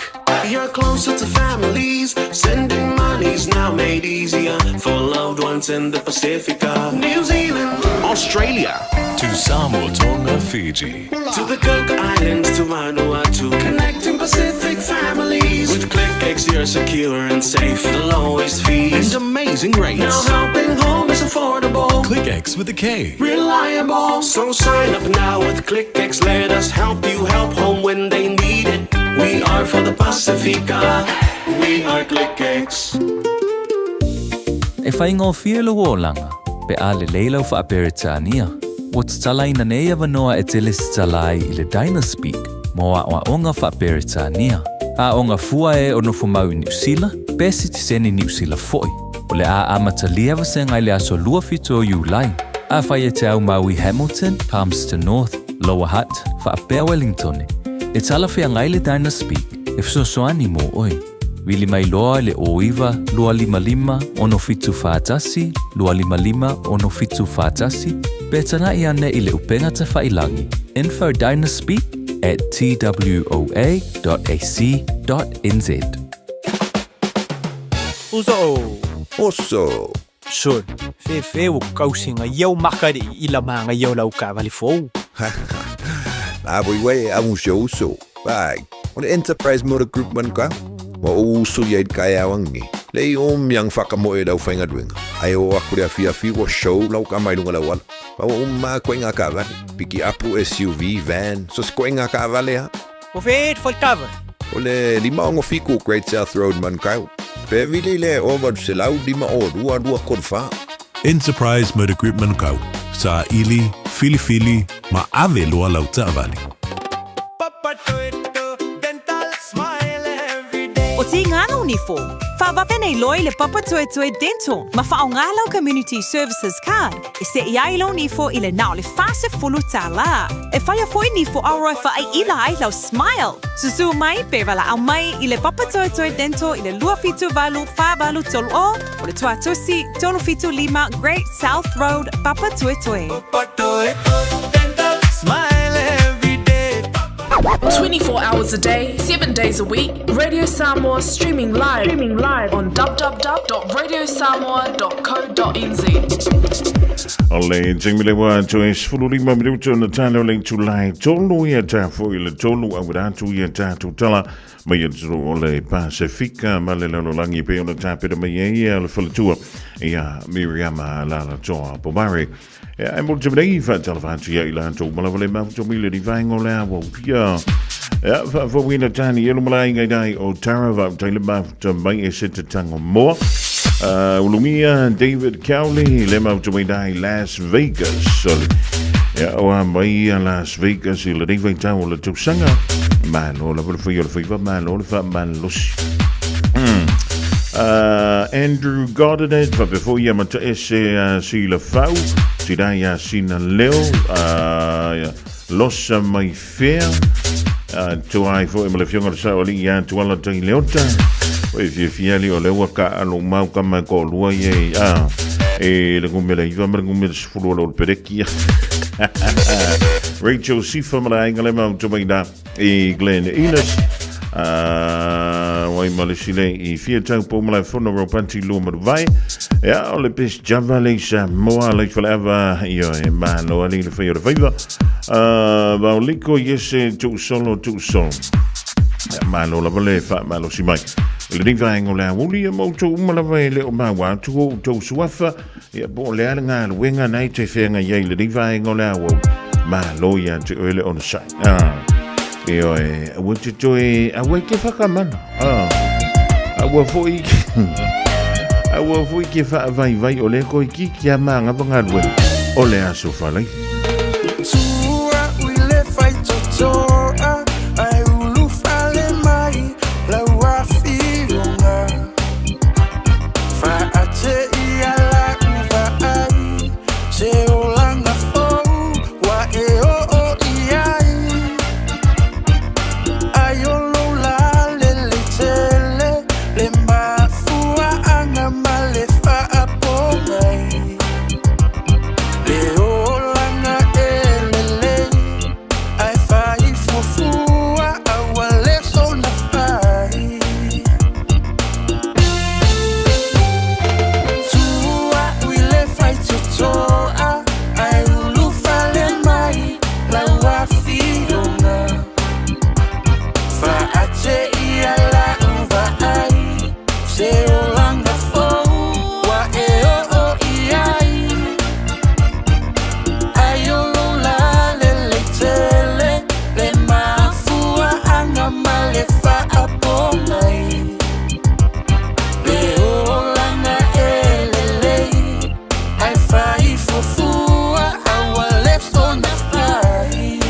You're closer to families. Sending money's now made easier for loved ones in the Pacifica, New Zealand, Australia, To Samoa, Tonga, Fiji. to the Cook Islands, to Vanuatu, connecting Pacific families. With KlickEx, you're secure and safe, the lowest fees And amazing rates. Now helping home is affordable. KlickEx with a K. Reliable. So sign up now with KlickEx. Let us help you help home when they need it. We are for the Pacifica. We are KlickEx. E faigofie lou olaga pe a lelei lau faa-Peretania. Ua tatalaina nei avanoa e te lesitala ai i le Dynaspeak mo aoaoga faa-Peretania. Aoga fua e o nofomau i Niu Sila pe sitiseni Niu Sila foi. O le a amatalia vasega i le aso 27 o Iulai. Afai e te aumau i Hamilton, Palmerston North, Lower Hutt, faapea Wellingtone, e talafeagai le Dynaspeak e fesoasoani mo oe. Vili mai loa i le 09 255 6741 255 6741 pe tanaʻi ane i le upega tafailagi info dynaspeak at twoa.ac.nz. Uso o. Oso. Sol, fefe ua kausiga ia o makaliʻi i la magaia o lau taavale fou. A voi uē a uso uso. Ai, o le Enterprise Motor Group man ka. Ua ou uso ia i le kaeao angi. Lei o miang whakamoe lau whaingaluenga. Ai o aku le afiafi ua show lau ka mai lunga lau ala. Pa ua uma koe ngā kaavale. Piki apu SUV, van, so se koe ngā kaavale ha. O fe e whai taavale. O le 567 Great South Road Manukau. Pe vili le o 805 o 2 2 3 4. Enterprise Motor Group Manukau. Saili, filifili, ma ave loa lau taavale. O Tīngana o Nifo, Whaavavene loa i le Papatoetoe Dental ma faaaoga lau Community Services Card e seʻi ai lou nifo i le na o le $40 tālā. E whaia foi nifo auro e whaaiila ai lau smile. Susū mai pe valaau mai i le Papatoetoe Dental i le 278 483 o o le Tuatosi 375 Great South Road, Papatoetoe. 24 hours a day, 7 days a week, Radio Samoa streaming live, streaming live on www.radiosamoa.co.nz. O le taimi lea ua toe 15 minuto na tala o le itula e tolu ia tatou i le tolu auina atu ia tatou tala mai atunuu o le Pasefika ma le lalolagi pei ona tapena mai ai ia le faletua ia Miriama Lalatoa Pomare. E mo te nei whaatalafa atu ia i latou ma lava le mafuta mile ni vaenga o le awa upia. Ia, whaafawina tani elu malai ngai dai o Tara va taile mafuta mai e se te tango moa. Ulumia David Cowley le mafuta mai dai Las Vegas. Ia, o a mai a Las Vegas i le nei vaitau o le tausaga. Malo lava le whai o le whaiva, malo le wha malosi. Andrew Gardiner, faapea foi ia Mataese Silafau, Sina ia Sina Leo, Losa mai fea. Tua ai foi ma le afioga le sao alii ia Tuala Taileota. Oi fiafia ali o lea ua kaalo mau kama e toalua ia i a e le gumele 9 ma le gumele 10 o le pereki. Rachel Sifa ma le aiga le mau tumaina i Glen Innes. Wai ma le sile i fia tau po ma le fono ropanti lua maruvai. Ia, o le best java le isa moa le faleava ia e malo ali le whai o le whaiva. Vaoliko iese tuusolo tuusolo. Ia, malo lava le faamalosi mai. I lenei vaega o le aoauli, ia ma outou uma lava e le o maua atu o outou suafa, ia po o le a le galuega na e te feagai ai i lenei vaega o le aoauli, malo ia te oe le onosai. Ah, e oe, aua te toe, aua e te whakamana. Ah, aua foi, aua foi ke whaavaivai o le koe ki kia māngawa galuega o le aso whalai. Tua ui le faitotoa, ai ulu fale mai lau afioga. Faate ia lau vaai, se olaga fou ua e oo i ai. Ai o lou lalelei tele, le mafuaaga ma le faapogai. Le olaga e lelei, ae faifuafua aua le sona fai. Tua ui le faitotoa, ae ulufale mai lau afioga. Faate ia lau vaai, se olaga fou ua e oo i ai. Ai o lou lalelei tele, le mafuaaga ma le faapogai. Le olaga e lelei, ae faifuafua aua le sona fai.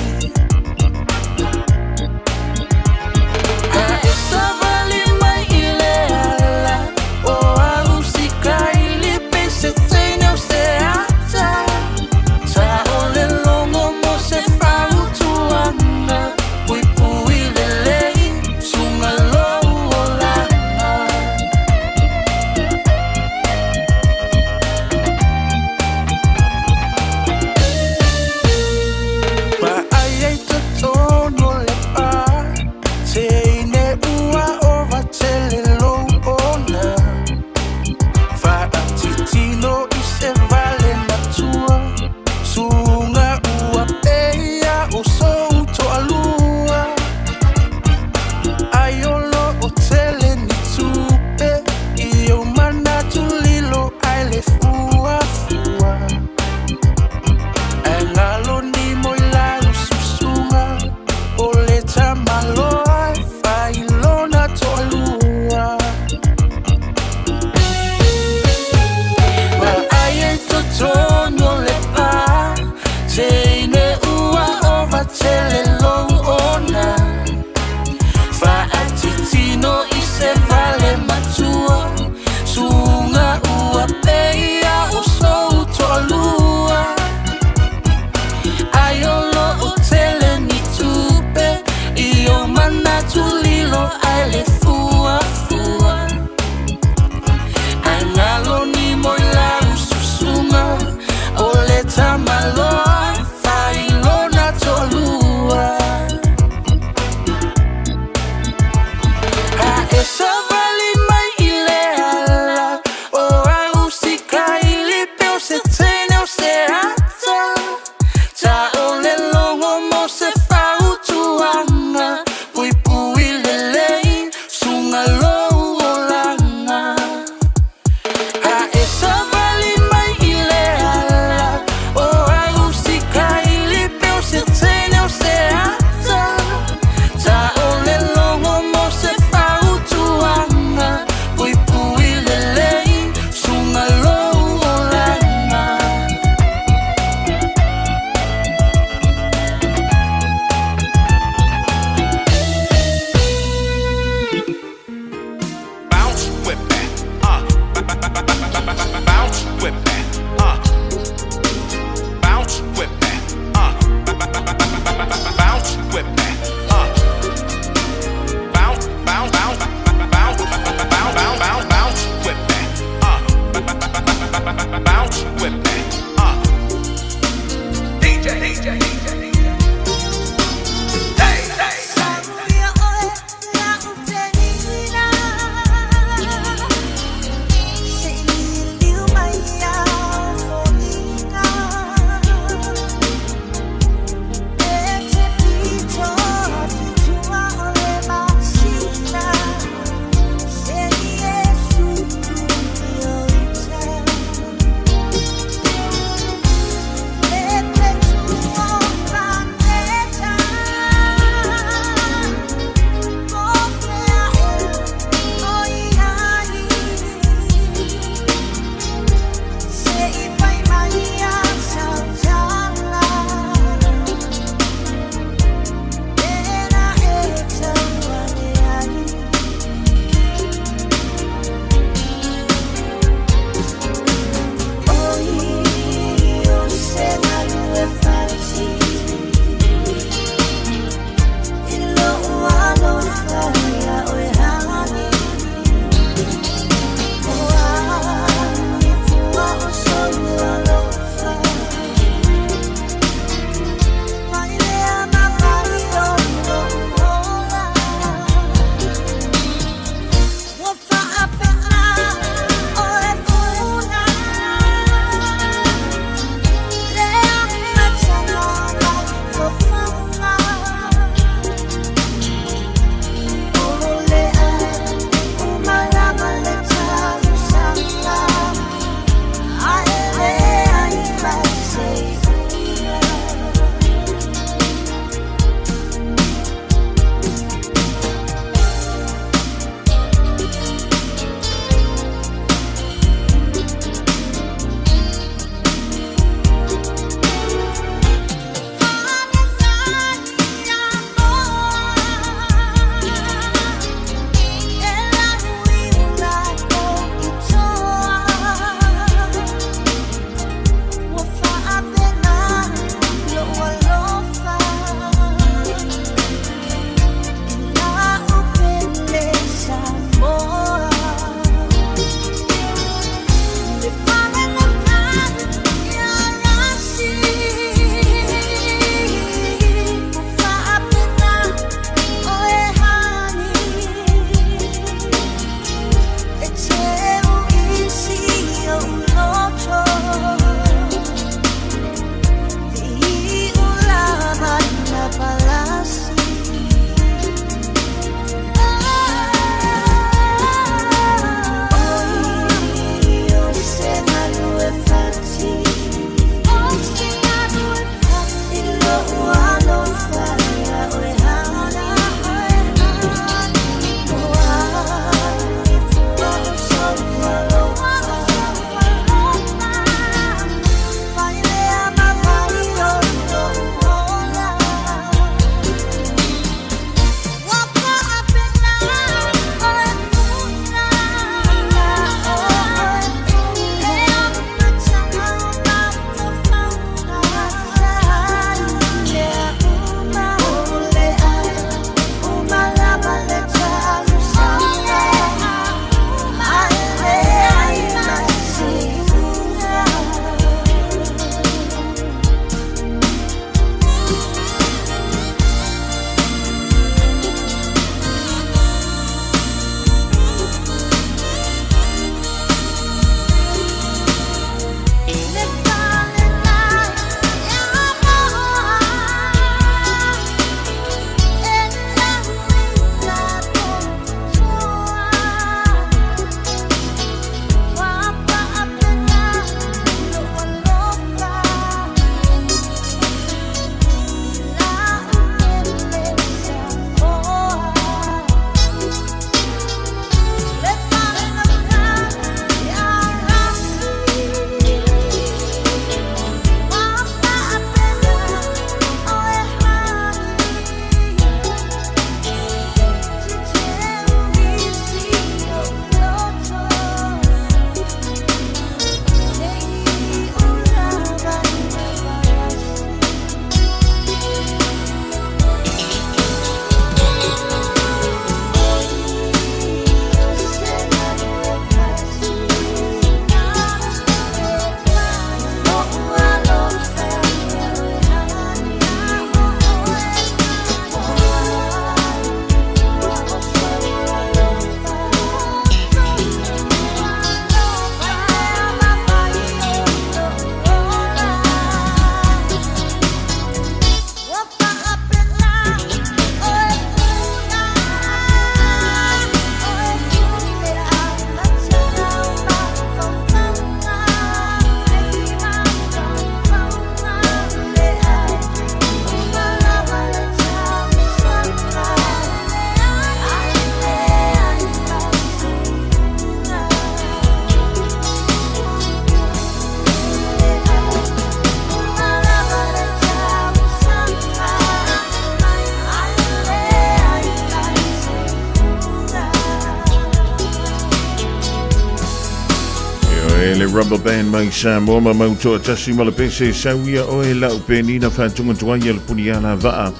Rubber Band mai Samoa ma mau toatasi ma le pese sau ia oe lau penina faatugatuai a le puniala vaa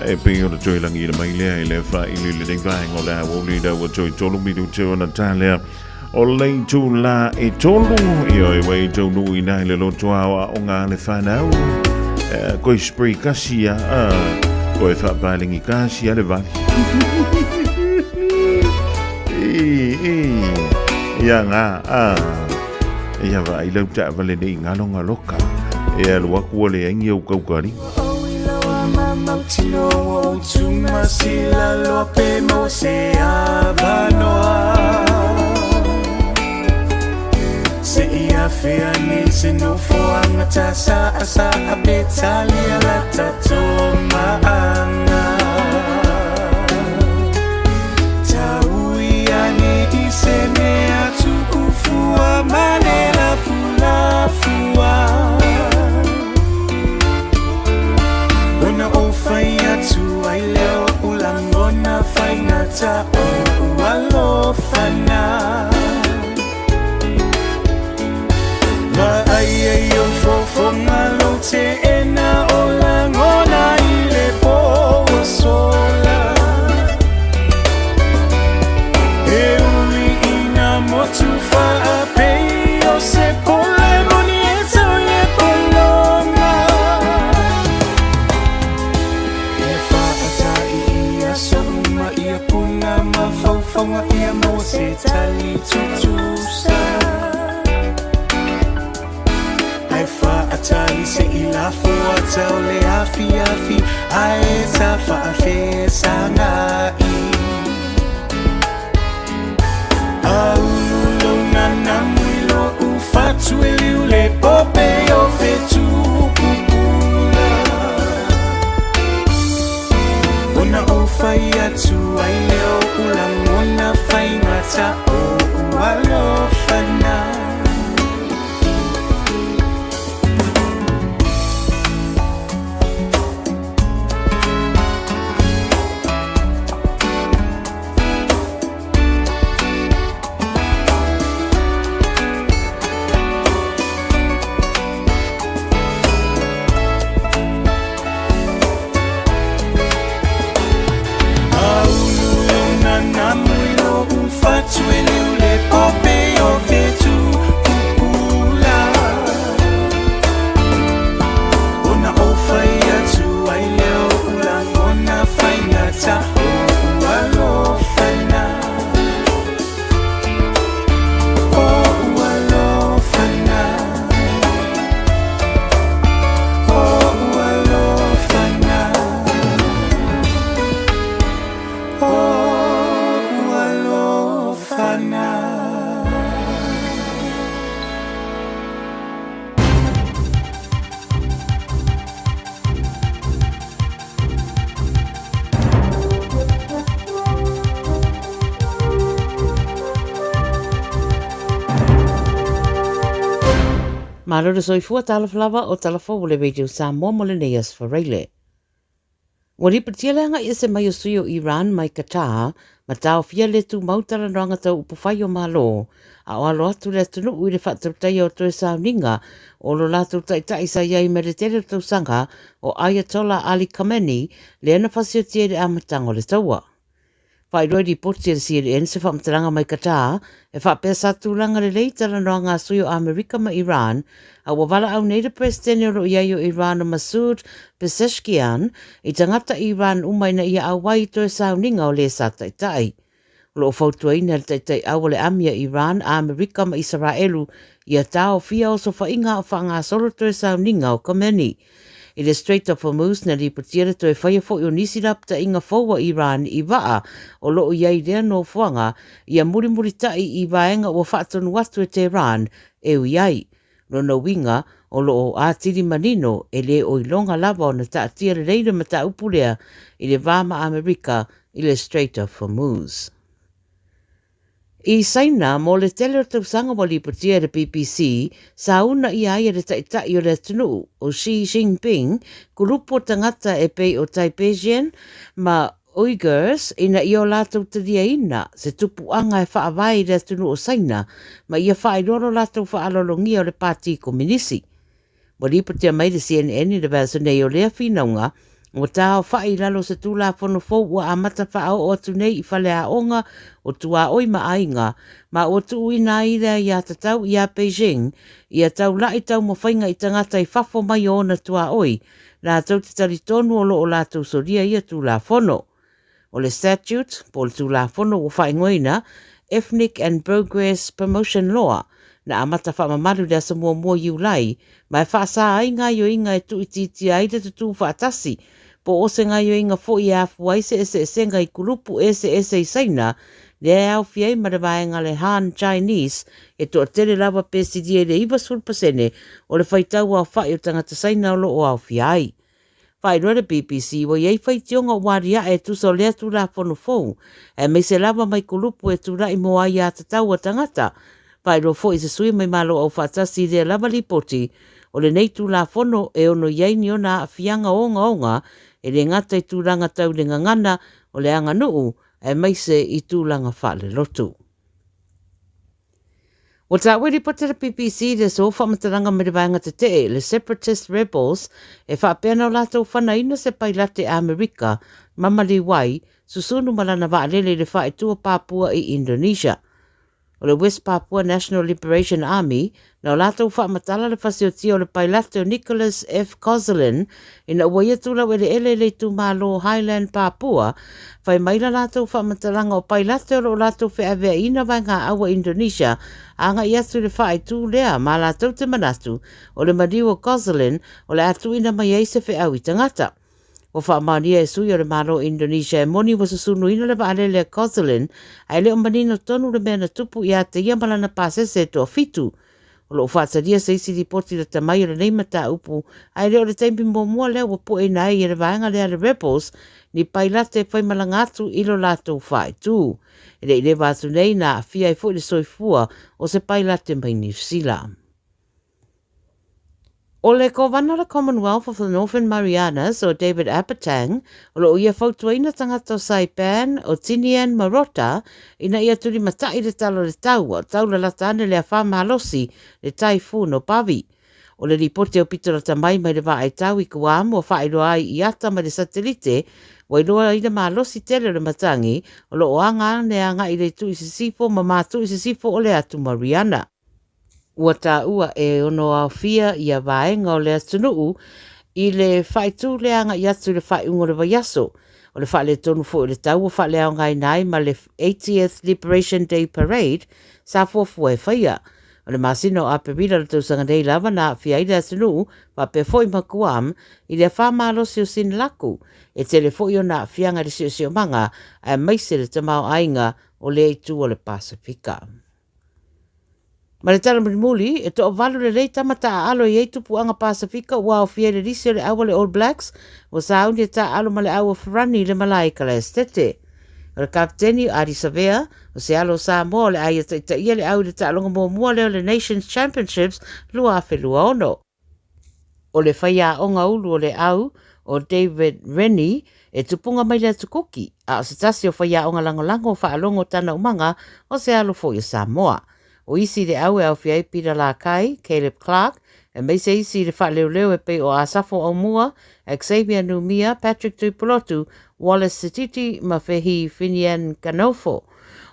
e pei ona toe lagi mai lea i le faaili lenei vaega o le aoauli ina ua toe tolu minute ona ta lea o le itulā e tolu ia e wai taunuu ina i le loto aoaoga a le fanau koe spray kasi ia koe faapalengi kasi a le vali ia ngā ia vaai lau taavale nei galogaloka e alu aku ua leai ni au kaukali. Malo le soifua talofa lava o talafou o le Radio Samoa mo lenei aso faraile. Ua ripotia le agai ese mai o sui o Iran mai Qatar ma taofia le tumau talanoaga tau upufai o Malo, a o alo atu le atunuu i le faatautaia o toe sauniga o lo latou taitai sa i ai mai le tele o tausaga o Ayatollah Ali Khamenei lea na fasiotia i le amataga o le taua. Faailoa i lipoti a le CNN se faamatalaga mai Qatar e faapea sa tulaga lelei talanoaga a sui o Amerika ma Iran, a ua valaau nei le Peresetene o lo o i ai o Iran o Masoud Pezeshkian i tagata Iran uma ina ia auai i toe sauniga o le sa taitai. O lo o fautuaina e le taitaiau o le ami a Iran, Amerika ma Isaraelu ia taofia osofaiga a o faagasolo toe sauniga o Khamenei. I le Strait of Hormuz, na lipotia le toe faia foi o nisi lapataiga fou a Iran i vaa o lo o i ai i lea nofoaga ia mulimulita'i i vaega ua faatonu atu e Tehran e ui ai. Lona uiga, o lo o atili manino e le o iloga lava ona taatia lelei le mataupu lea i le va ma Amerika i le Strait of Hormuz. I Saina, mō le tele o tausaga ua lipotia e le BBC, sa una ʻia ai e le taitai o le atunuu, o Xi Jinping, kulupu o tagata e pei o Tai Beijian ma Uyghurs ina ia o latou taliaina se tupuaga e faavae i le atunuu o Saina ma ia faailoa lo latou faaaloalogia o le Pati Kominisi. Ua lipotia mai le CNN i le vaiaso nei o lea finauga ua taaofai i lalo o se Tulafono fou ua amata faaoo atu nei i faleaoga o tuaoi ma aiga ma ua tuuina ai le aiatatau iā Beijing ia taula'i taumafaiga i tagata i fafo mai o ona tuaoi latou te talitonu o lo o latou solia ia Tulafono. O le Statute, po o le Tulafono ua faaigoaina Ethnic and Progress Promotion Law, na amata faamamalu i le aso muamua o Iulai, ma e faasa ai gaoioiga e tuuitiitia ai le tutū faatasi, po o se gaoioiga foi e afua ai se eseesega i kulupu eseese i Saina, lea e aofia ai ma le vaega le Han Chinese, e toatele lava pe silia i le 90% o le faitau aofai o tagata Saina o lo o aofia ai. Faailoa le BBC ua i ai faitioga ua aliae e tusa o lea Tulafono fou, aemaise lava mai kulupu e tulai mo aiatatau a tagata. Faailoa foi e se sui mai Malo Aufaatasi i lea lava lipoti, o lenei Tulafono e ono i ai ni ona aafiaga ogaoga e le gata i tulaga tau le gagana o le aganuu aemaise i tulaga faalelotu. Ua taua i lipoti a le BBC i le aso faamatalaga mai le vaega tetee, le Separatist Rebels, e faapea na o latou fanaina se pailate Amerika ma maliu ai, susunu ma lana vaalele i le faaitu o Papua i Indonesia. O le West Papua National Liberation Army, na o latou faamatala le fasiotia o le pailate o Nicholas F. Kozulin ina ua ia tulau eleele i le itumalo Highland Papua, fai mai la latou faamatalaga o pailate o lo o latou feaveaiina vaegaaua Indonesia agai atu i le faaitu lea ma latou te manatu o le maliu o Kozulin o le a tuuina mai ai se feau i tagata. Ua faamaonia e sui o le Malo o Indonesia e moni ua susunuina le vaalele a Kozulin ae le o manino tonu le mea na tupu ia te ia ma lana pasese e toafitu. O lo o faatalia se isi lipoti lata mai o lenei mataupu, ae le o le taimi muamua lea ua pueina ai e le vaega lea le Rebels ni pailate e faimalaga atu i lo latou faaitu. E le i leva atu nei na aafia ai foi le soifua o se pailate mai Niu Sila. O le Kovana o le Commonwealth of the Northern Marianas o David Apatang, o lo o ia fautuaina tagata o Saipan, o Tinian ma Rota ina ia tulimata'i le tala o le tau, a o taulalata ane le afā malosi, le Typhoon o Bavi. O le lipoti aupito lata mai mai le vaaitau i Guam ua faailoa ai i ata mai le satelite, ua iloa ai le malosi tele o le matagi o lo o aga ane agai i le itu i sisifo ma matu i sisifo o le Atu Mariana. Ua taua e ono aofia ia vaega o le atunuu i le faaitu lea agai atu i le faaiuga o le vaiaso. O le faaletonu foi o le tau ua faaleaogaina ai ma le 80th Liberation Day Parade sa fuafua e faia. O le masina o Aperila o le tausaga nei lava na aafia ai le atunuu faapea foi ma Guam i le afā malosi o Sinlaku. E tele foi ona aafiaga i le siosiomaga aemaise le tamaoaiga o lea itu o le Pasefika. Ma le tala mulimuli, e toavalu lelei tama taaalo e i ai tupuaga Pasefika ua aofia i le lisi o le au a le All Blacks, ua sauni e taaalo ma le au a Farani i le malae i Kalaesetete. O le kapeteni o Ardie Savea, o se alo o Samoa o le a ia taitaia le au i le taaloga muamua lea o le Nations Championships 2026. O le faiaoga ulu o le au o David Rennie e tupuga mai le Atu Kuki, a o se tasi o faiaoga lagolago o faalogo tana umaga o se alo foi o Samoa. O isi i le au e aofia ai Peter Lakai, Caleb Clark, aemaise isi i le faaleoleo e pei o Asafo Aumua, Xavier Numia, Patrick Tuipulotu, Wallace Sititi ma Fehi Finian Kanofo.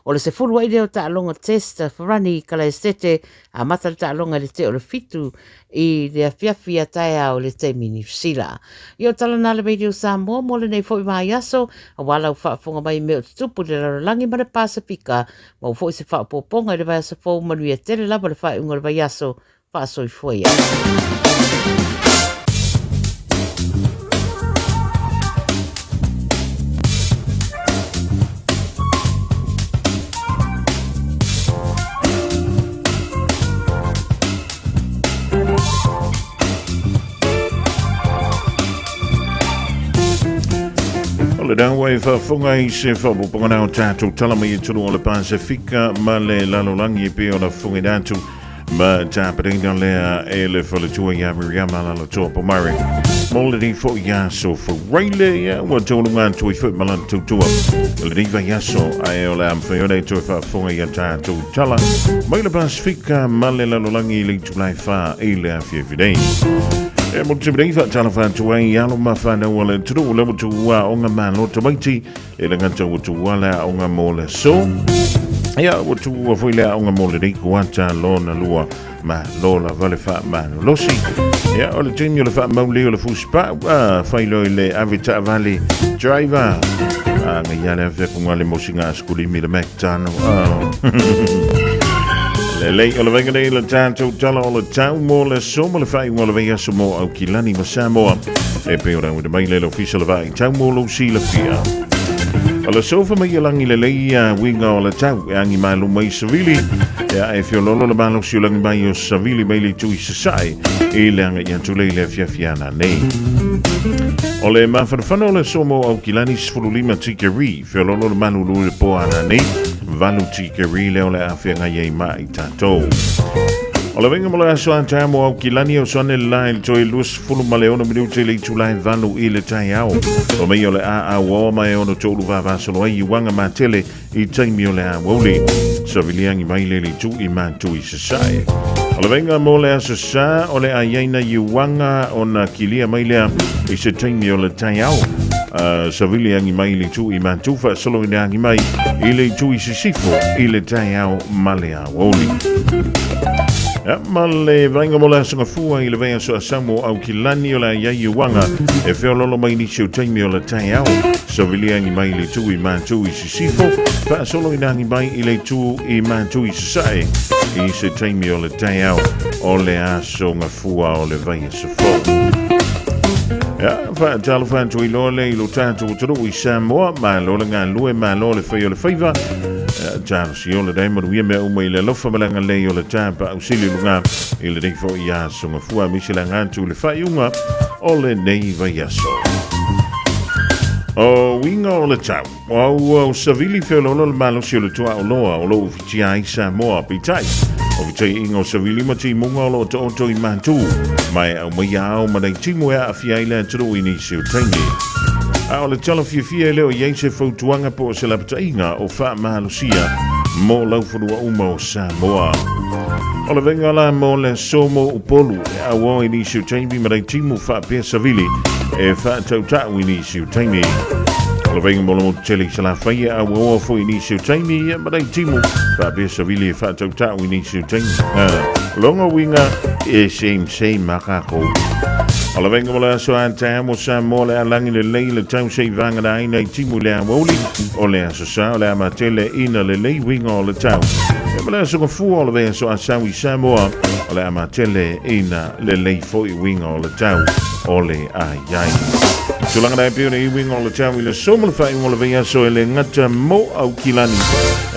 O le 10 ai lea o taaloga test a Farani i Kalaestete, amata le taaloga i le te o le 7 i le afiafi a taeao i le taimi Niu Sila. Ia o tala nā le Radio Samoa mo lenei foi vaiaso, aua lau faafofoga mai i mea o tutupu i le lalolagi ma le Pasefika, maua foi se faaopoopoga i le vaiaso fou manuia tele lava le faaiuga o le vaiaso faasoifua ia. O le dawa e faafofoga i se faaopoopoga na o tatou tala mai i tonu o le Pasefika ma le lalolagi e pei ona fofogaina atu Ma tapenaina lea e le faletua ia Miriama Lalatoa Pomare. Mo lenei foi aso faraile, ia ua tauluga atu ai foi ma lana tautua i lenei vaiaso, ae o le a mafai ona e toe faafofoga i a tatou tala mai le Pasefika ma le lalolagi i le itula e 4 i le afiafi nei. E mo le taimi nei faatalofa atu ai i alo ma fanau a le atunuu le ua tuua aoga malo tamaiti e le gata ua tuua le aoga mo le aso. Ia ua tuua foi le aoga mo lenei kuata lona lua ma lo lava le faamalolosi. Ia, o le taimi o le faamauli o le fusipau, a failo i le ave taavale driver. A ngai ia le ave kunga le mosinga a skulimi le McDonald. Oh. Lelei o le vaiga nei le tātou tala o le tau mo le aso ma le faaiuga o le vaiaso mo Aukilani ma Samoa. E pei o rauina mai le le ofisa o le vaai tau mo lou silafia. O le sofa mai ia langi lelei ia uiga o le tau e agi malu mai savili e ae feoloolo le malosi o lagi mai o savili mai le itu i sasae i le agai atu lea i le afiafi ana nei. O le mafanafana o le aso mo Aukilani 15 tikeri feoloolo le malulu i le po ana nei 8 tikeri lea o le a feagai ai ma i tatou. O le vaiga mo le aso a taeao mo Aukilani o soane le la i le toe 26 minute i le itula e 8 i le taeao. O mei o le a auaoa mai e ono tolu vavasolo ai i uaga matele i taimi o le aoauli. Saviliagi mai le le itu i mātu i sasae. O le vaiga mo le aso sa o le aiaina i uaga ona kilia mai lea i se taimi o le taeao. Saviliagi mai le itu i mātu faasolo i le agi mai i le itu i sisifo i le taeao ma le aoauli. Ia, ma le vaaiga mo le aso gafua i le vaiaso a Samoa Aukilani o le a i ai uaga e feoloolo mai nisi o taimi o le taeao. Saviliagi mai le itu i Mātū i Sisifo, faasolo ina agi mai i le itu i Mātū i Sasae i se taimi o le taeao o le aso gafua o le vaiaso fou. Ia, faatalofa atu i loa le i lo tatou atunuu i Samoa, malo le galue, malo le fai o le faiva. Ia, talosia o le dai manuia mea uma i le alofa ma le agalelei o le tapaau sili luga i lenei foi aso gafua aemaise le aga atu i le faaiuga o lenei vaiaso. O uiga o le tau, ua ua savili feoloolo le malosi o le tuaoloa o lo o ufitia ai Samoa, peitai, o fetaiiga o savili ma timuga o lo o taoto i Matū, ma e aumaia ao ma nai timu e aafia ai le atunuu i nisi o taimi. A o le tala fiafia e le o i ai se fautuaga po o se lapataiga o faamalosia mo laufanua uma o Samoa. O le vaiga la mo le aso mo Upolu e auau i nisi o taimi ma nai timu faapea savili e faatautau i nisi o taimi. O le vaiga mo le motu tele i Salafai e auaua foi i nisi o taimi ma nai timu faapea savili e faatautau i nisi o taimi. Longa uiga e same same ma kākou. O le vaiga mo le aso a taeao mo Samoa le alagi lelei le tau se i vagana ai nai timu i le aoauli o le aso Sa o le a matele ina lelei uiga o le tau. E ma le aso gafua o le vaiaso asau i Samoa o le a matele ina lelei foi uiga o le tau o le aiai. Tulaga nei pei ona i uiga o le tau i le aso ma le faaiuga o le vaiaso e le gata mo Aukilani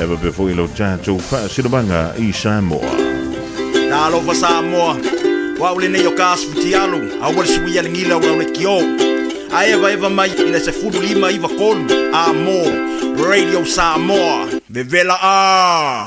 e faapea foi i lo tatou faasinomaga i Samoa. Talofa Samoa, o au lenei o ka asu fitialu, aua le suia le gila o le kio. A evaeva mai i le 15 93 a mo Radio Samoa. Vevela a!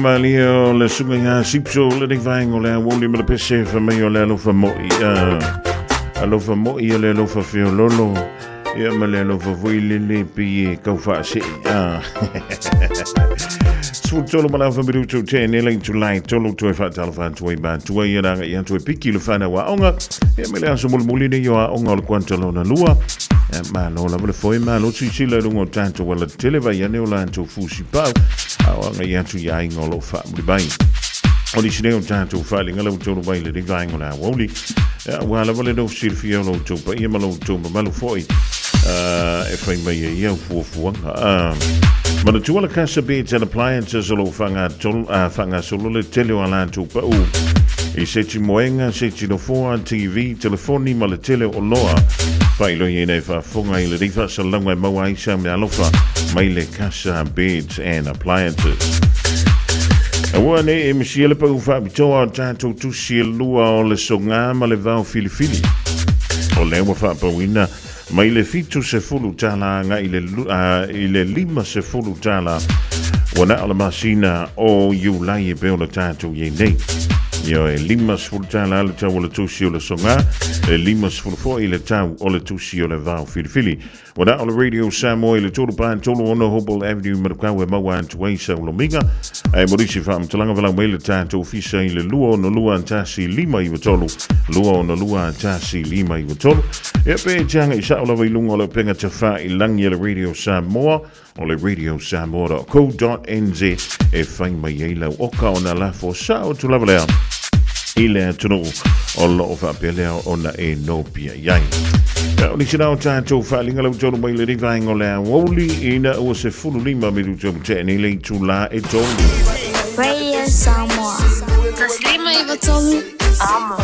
Malia o le suga ia sipso le nei vaenga o le auli ma le pese fa mai o le alofa moi alofa moi o le alofa feololo ia ma le alofa foi lele pe e kau faasee Sefulu ma le afa minutu tene le itulā 3 toe faatalofa atu ai matua ia le aga'i atu e piki le fanau aoga ia me le aso mulimuli nei o aoga o le kuata lona lua. Malo lava le foe malo silasila i luga o tatou alatetele vai ane o latou fusipau a o aga'i atu i aiga o loo faamuli mai. O nisi nei o tatou faaliga lau tolu mai lenei vaega o le aoauli aua lava le nofo silafia o lo outou paia ma lo outou mamalu foi e fai mai ai ia fuafuaga. Manatua le Casa Beds and Appliances o lo o faagasolo le tele o a latou pau i seti moega, seti nofoa, TV, telefoni ma le tele o oloa. Faailoiina e faafofoga i lenei faasalalauga e maua ai sau meaalofa mai le Casa Beds and Appliances. Aua ne e misia le pau faapitoa o tatou tusi e lua o le sogā ma le vao filifili. O lea ua faapauina mai le $70 agai i le $50 ua na o le masina o Iulai e pei ona tatou i ai nei. Ioe, $50 le tau o le tusi o le sogā, e 50 foi le tau o le tusi o le vao filifili. Ua na o le Radio Samoa i le 3 36 Hobble Avenue, Manukau e maua atu ai sau lomiga. Ae mo nisi faamatalaga valaau mai le tatou ofisa i le 262 1593, 262 1593. Ia pe e te agai sao lava i luga o le upega tafailagi a le Radio Samoa o le radiosamoa.co.nz e fai mai ai lau oka ona lafo sao atu lava lea i le atunuu o loo faapea lea ona e nopia i ai. O nisi na o tatou faaliga lau tolu mai lenei vaega o le aoauli ina ua 15 minutu ua tea nei le itulā e 3. Radio Samoa. 153 Amo.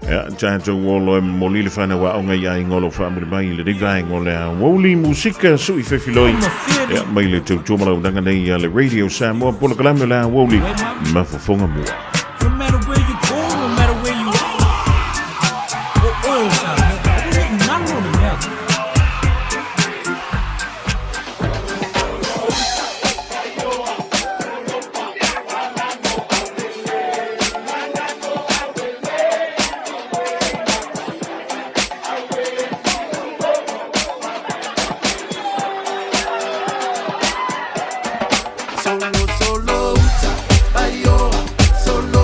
Ia, tatou olo e momoli le fanau aoga i aiga o lo o faamuli mai i lenei vaega o le aoauli musika sui fefiloi. Ia, mai le tautua ma launaga nei a le Radio Samoa, polokalame o le aoauli ma fofoga mua. No matter where you go, no matter where you are. O oe o Samoa, aua ne i ngalo le mea. Solo, solo, uta, aioa, solo.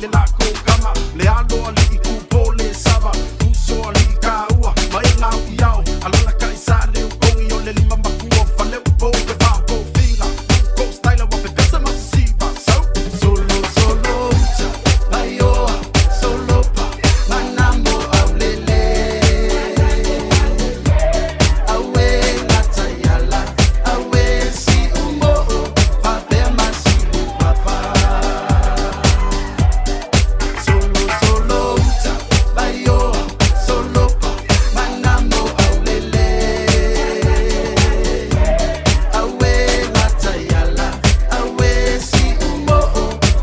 le lako kama Le alo ali'i kupo le sava Uso ali'i kāua Ma e ngau i ao Alala ka i sa le ukongi o le lima makua Fale upo pe wha po finga Ko style wa pe pesa masiva So Solo solo uta Paioa Solo pa Manamo aulele Awe ngata yala Awe si umo Fapea masi upapa Solo solo uta Paioa Solo pa Manamo aulele Awe ngata yala Awe si umo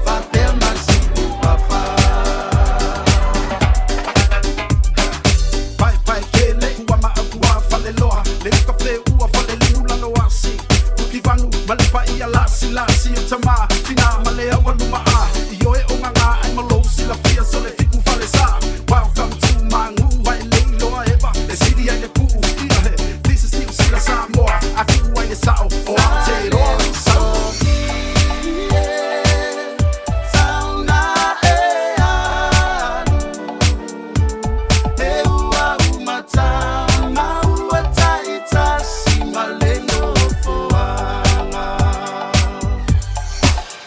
Fapea masi upapa Pai pai ke le kua ma au kua fale loa Le uka fe ua fale liu lalo asi Fuki vanu ma le pa ia lasi lasi o tama Tina ma le au aluma a I oe o ngā ai malo sila fia so le fiku fale sa Welcome to my ngu ai le iloa eva E siri ai le puu ia he This is New Zealand Samoa A ku ai le sao o Aotearoa Sau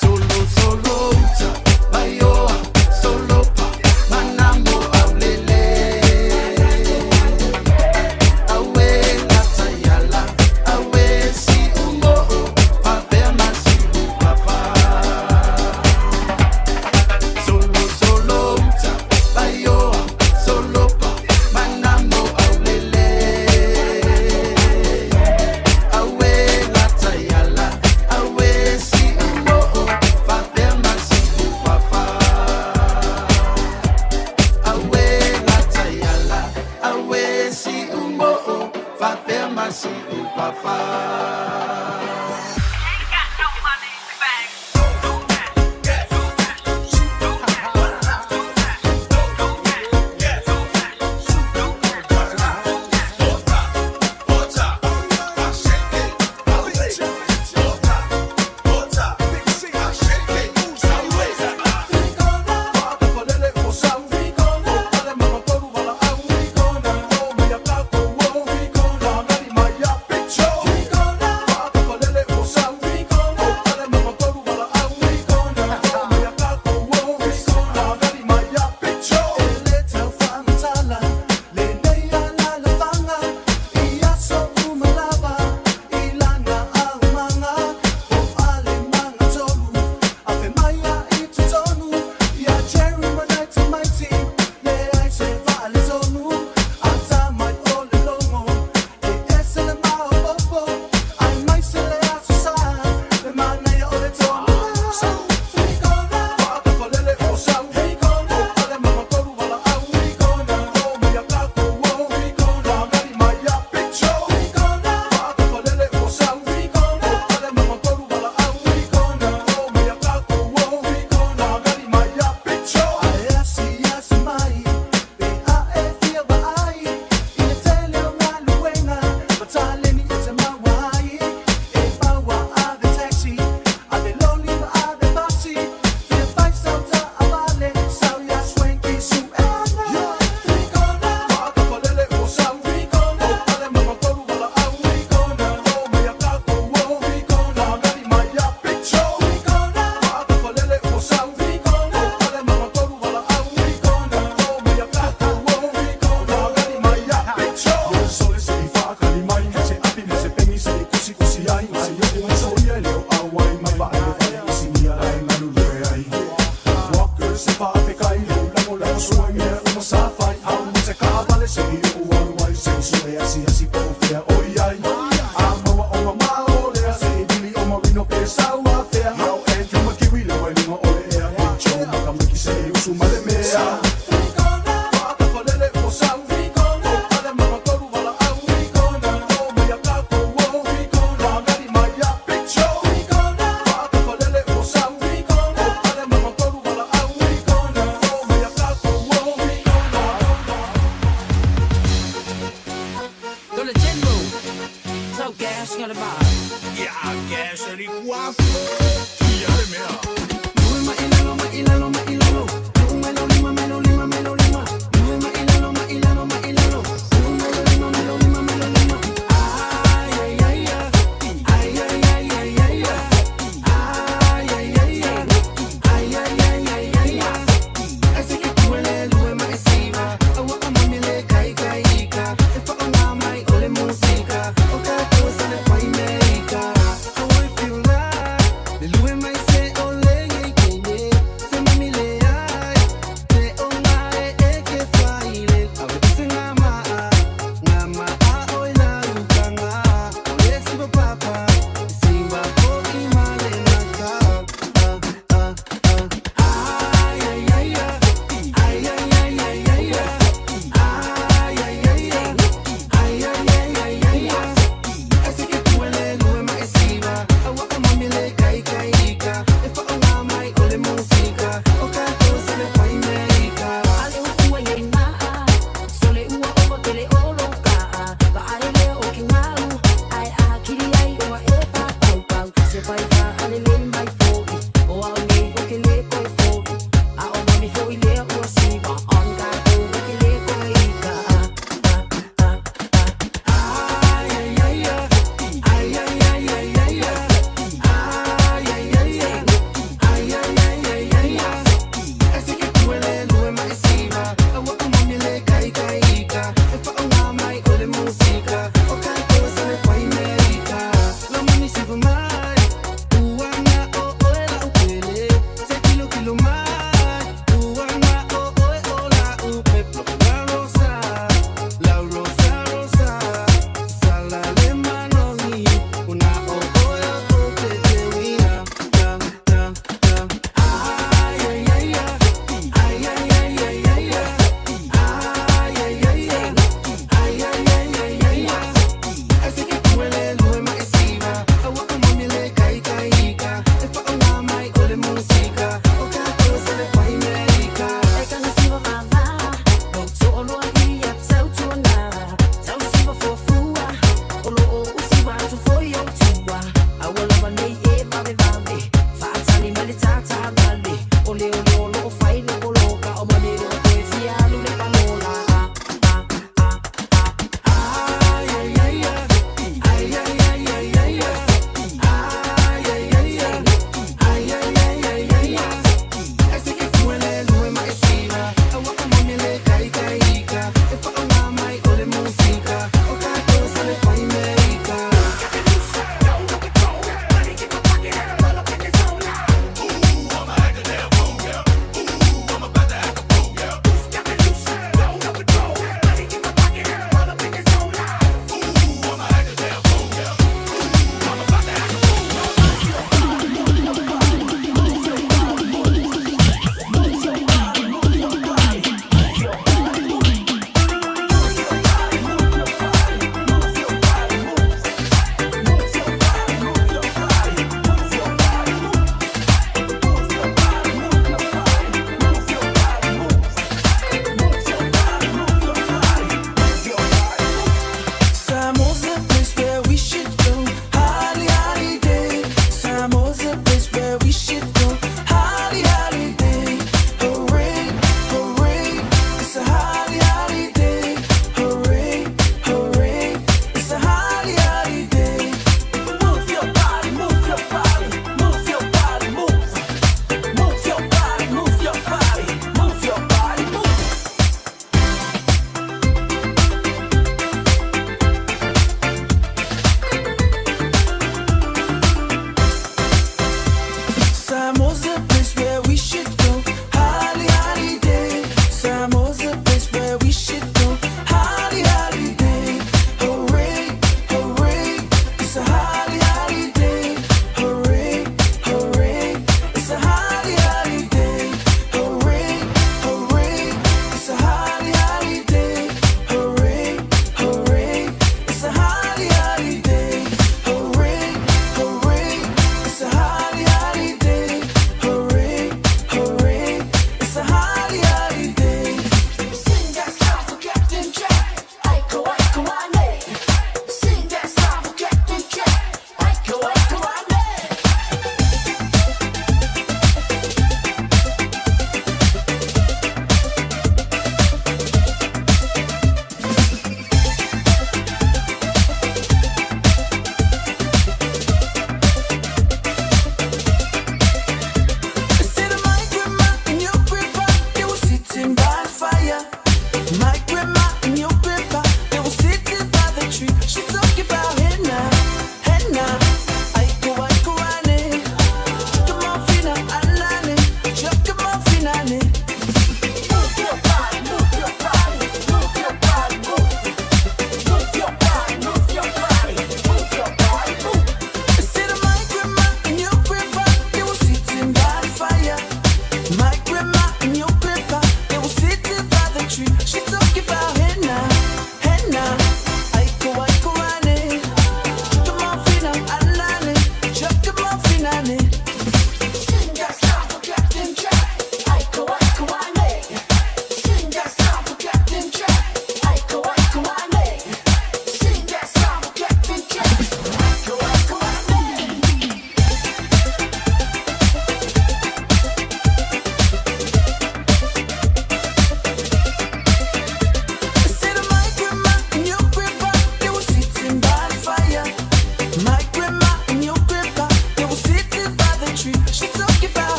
Solo solo uta Paioa Solo pa Manamo aulele Awe ngata yala Awe si umo'o Fapea masi upapa Solo solo uta Paioa Solo pa Manamo aulele Awe ngata yala Awe si umo'o Fapea masi upapa Awe ngata yala Awe si umo'o Fapea masi upapa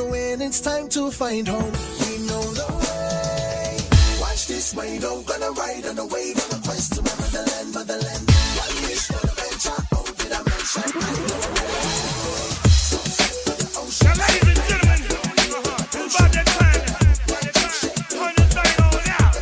And when it's time to find home, we know the way. Watch this way, don't gonna ride on the wave on a quest to my motherland, motherland. One wish for adventure. Oh, did I mention? I know. Now, ladies and gentlemen, it's about that time. Turn this thing on out.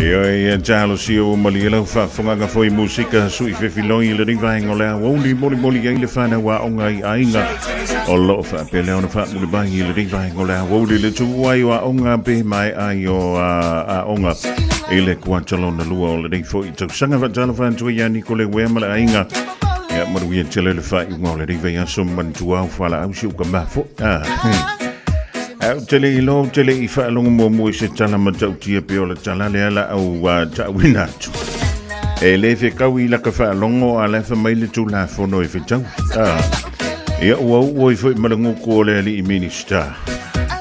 Ioe ia talosia ua malie lau faafofogaga foi musika sui fefiloi i lenei vaega o le aoauli molimoli ai le fanau aoga i aiga o loo faapea lea ona faamuli mai i lenei vaega o le aoauli le tuua ai o aoga pe maea ai o aoga i le kuata lona lua o lenei foi tausaga. Faatalofa atu ai ia Nikole Uea ma le aiga. Ia manuia tele le faaiuga o lenei vaiaso manatua au fualaau si uka mafo. Ah. Au te le iloa, ou te le i faalogo muamua i se tala matautia pe o le tala lea la au taauina atu. E le fekau i laka faalogo a la e mai le Tulafono e fetau. Ah. Ia ua uua ai foi ma le guku o le alii Minista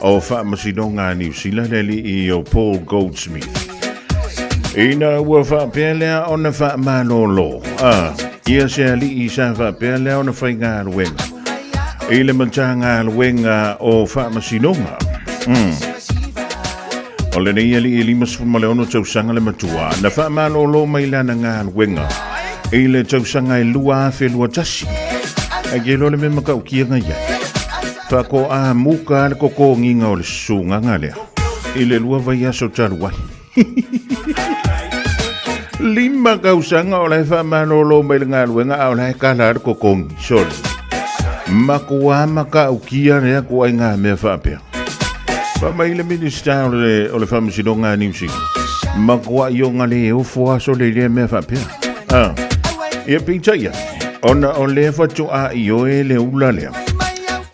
o Faamasinoga a Niu Sila, le alii o Paul Goldsmith. Ina ua faapea lea ona faamalolo, ah, ia se alii sa faapea lea ona faigaluega i le Matagaluega o Faamasinoga. O lenei alii e 56 tausaga le matua, na faamalolo mai lana galuega i le tausaga e 2021. Ai ke loa le mea matautia ia. Faatoa muka le totogiga o le susugaga lea i le 2 vaiaso talu ai. 5 tausaga o la e faamalolo mai le galuega a o la e kala le totogi. Sorry. Matua matautia lea ituaiga mea faapea. Fa mai le Minista o le Faamasinoga a Niu Sila. Matua ioga le ofo aso le lea mea faapea. Ah. Ia peitai ia, ona o lea faatoa ioe le ula lea.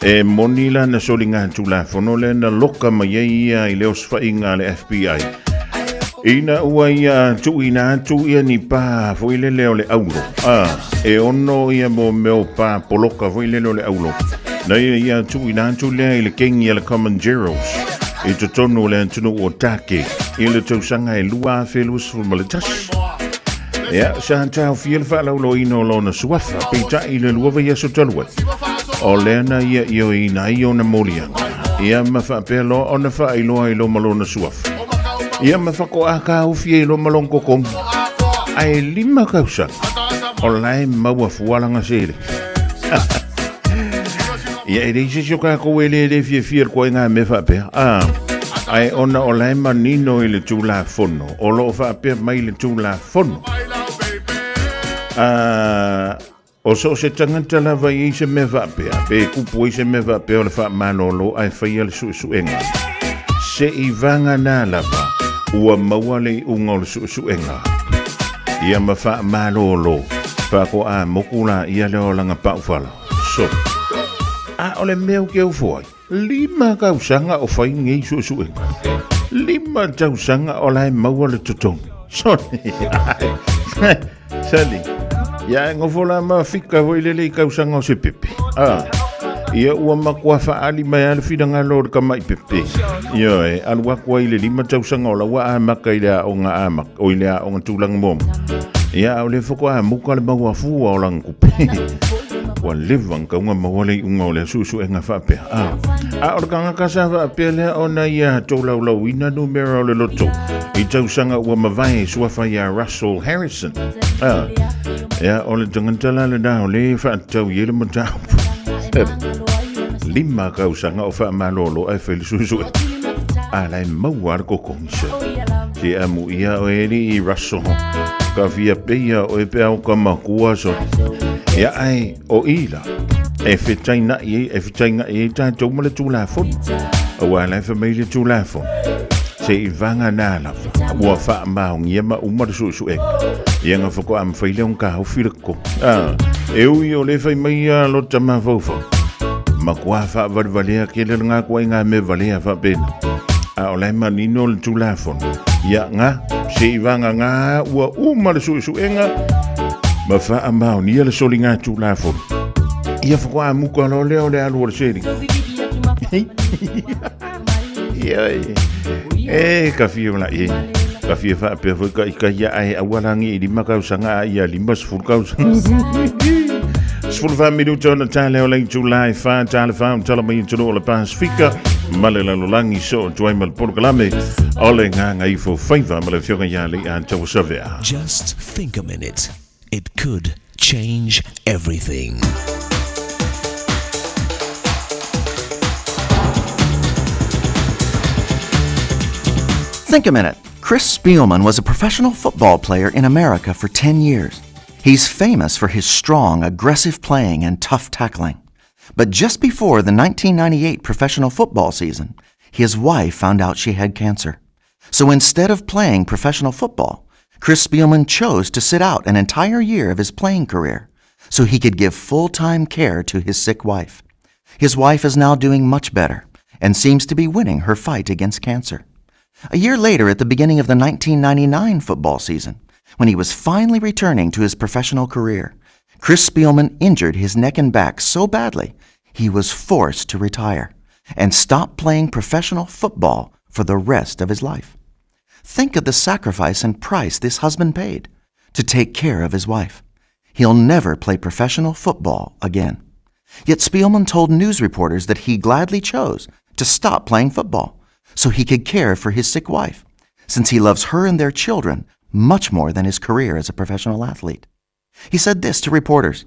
E moni la na soliga Tulafono lea na loka mai ai ia i le osofaiga a le FBI. Ina ua ia tuuina atu ia ni pā foi lele o le aulo. Ah, e ono ia mo mea o pā poloka foi lele o le aulo. Na ia ia tuuina atu lea i le kengi a le Common Gerald's i totonu o le atunuu o Tāke i le tausaga e 2021. Ia, sa taofia le faalauloina o lona suafa, peitai i le 2 vaiaso talu ai. O lea na ia ioeina ai ona moliaga. Ia ma faapea loa ona faailoa i loma lona suafa. Ia ma faatoa taofi ai loma lona totogi. Ae 5 tausaga o la e maua fua lana seleni. Ia e leai se isi o tatou e le le fiafia i le ituaiga mea faapea. Ah, ae ona o la e manino i le Tulafono, o lo o faapea mai le Tulafono. Ah, o so o se tagata lava i ai se mea faapea, pe kupu ai se mea faapea o le faamalolo ae faia le suesuega. Se i vagana lava, ua maua le iuga o le suesuega. Ia ma faamalolo, faatoa moku la ia le olaga paufala. So, a o le mea ou te ofo ai, 5 tausaga o fai nei suesuega. 5 tausaga o la e maua le totogi. Sorry. Sali. Ia e nofo la ma fika foi lele i tausaga o se pepe. Ah. Ia ua matua faali mai a le finagalo o le tamai pepe. Ia e alu atu ai le 5 tausaga o la ua amata i le aoga amata, o i le aoga tulaga muamua. Ia a o le faatoa muka le maua fua o lana tupe. Ua leva ona tau ona maua le iuga o lea suesuega faapea. A, a o le tagata sa faapea lea ona ia tolaulauina numera o le loto i tausaga ua mavae suafa ia Russell Harrison. A, ia o le tagata la lena o le faatatau i ai le mataupu. 5 tausaga o faamalolo ae fai le suesuega. A la e maua le totogi se. Se amu ia o e li Russell. Ka fia peia o e pea o ka makua so. Ia ai o ila. E fetaina'i ai, e fetaina'i ai tatou ma le Tulafono. Aua la e fai mai le Tulafono. Se i vagana lava. Ua faamaonia ma uma le suesuega. Ia na faatoa mafai lea ona taofi le totogi. Ah, e ui o le fai mai ia lota mafaufau. Matua faavalevalea tele lena ituaiga mea valea faapena. A o la e manino le Tulafono. Ia nga, se i vagana ua uma le suesuega ma faamaonia le soliga Tulafono. Ia faatoa muka loa lea o le alu o le seleni. Ia, e, ka fia la e. Ka fia faapea foi ka ika ia ae aua langi i 5 tausaga a ia 50 tausaga. 14 minuta ona tale o le itula e 4 tale 4 o tala mai atunuu o le Pasifika ma le lalolagi so tuai ma le polokalame o le Gagaifo Faiva ma le afioga ia Lei'a Tauasavea. Just think a minute. It could change everything. Think a minute. Chris Spielman was a professional football player in America for 10 years. He's famous for his strong, aggressive playing and tough tackling. But just before the 1998 professional football season, his wife found out she had cancer. So instead of playing professional football, Chris Spielman chose to sit out an entire year of his playing career so he could give full time care to his sick wife. His wife is now doing much better and seems to be winning her fight against cancer. A year later, at the beginning of the 1999 football season, when he was finally returning to his professional career, Chris Spielman injured his neck and back so badly he was forced to retire and stop playing professional football for the rest of his life. Think of the sacrifice and price this husband paid to take care of his wife. He'll never play professional football again. Yet Spielman told news reporters that he gladly chose to stop playing football so he could care for his sick wife, since he loves her and their children much more than his career as a professional athlete. He said this to reporters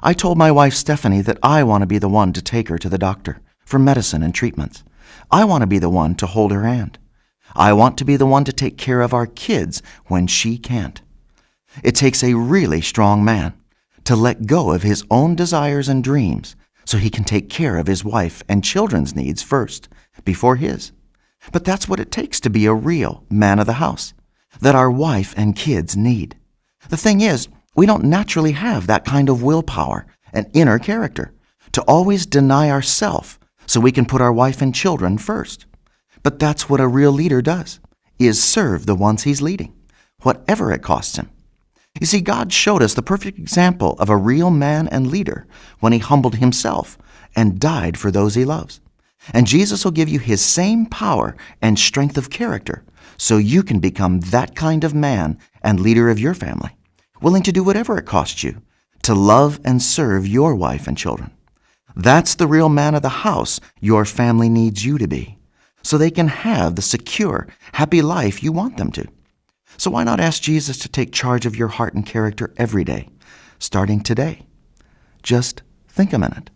I told my wife Stephanie that I want to be the one to take her to the doctor for medicine and treatments. I want to be the one to hold her hand. I want to be the one to take care of our kids when she can't. It takes a really strong man to let go of his own desires and dreams so he can take care of his wife and children's needs first before his. But that's what it takes to be a real man of the house that our wife and kids need. The thing is, we don't naturally have that kind of willpower and inner character to always deny ourself so we can put our wife and children first. But that's what a real leader does, is serve the ones he's leading, whatever it costs him. You see, God showed us the perfect example of a real man and leader when he humbled himself and died for those he loves. And Jesus will give you his same power and strength of character so you can become that kind of man and leader of your family, willing to do whatever it costs you to love and serve your wife and children. That's the real man of the house your family needs you to be, so they can have the secure, happy life you want them to. So why not ask Jesus to take charge of your heart and character every day, starting today? Just think a minute.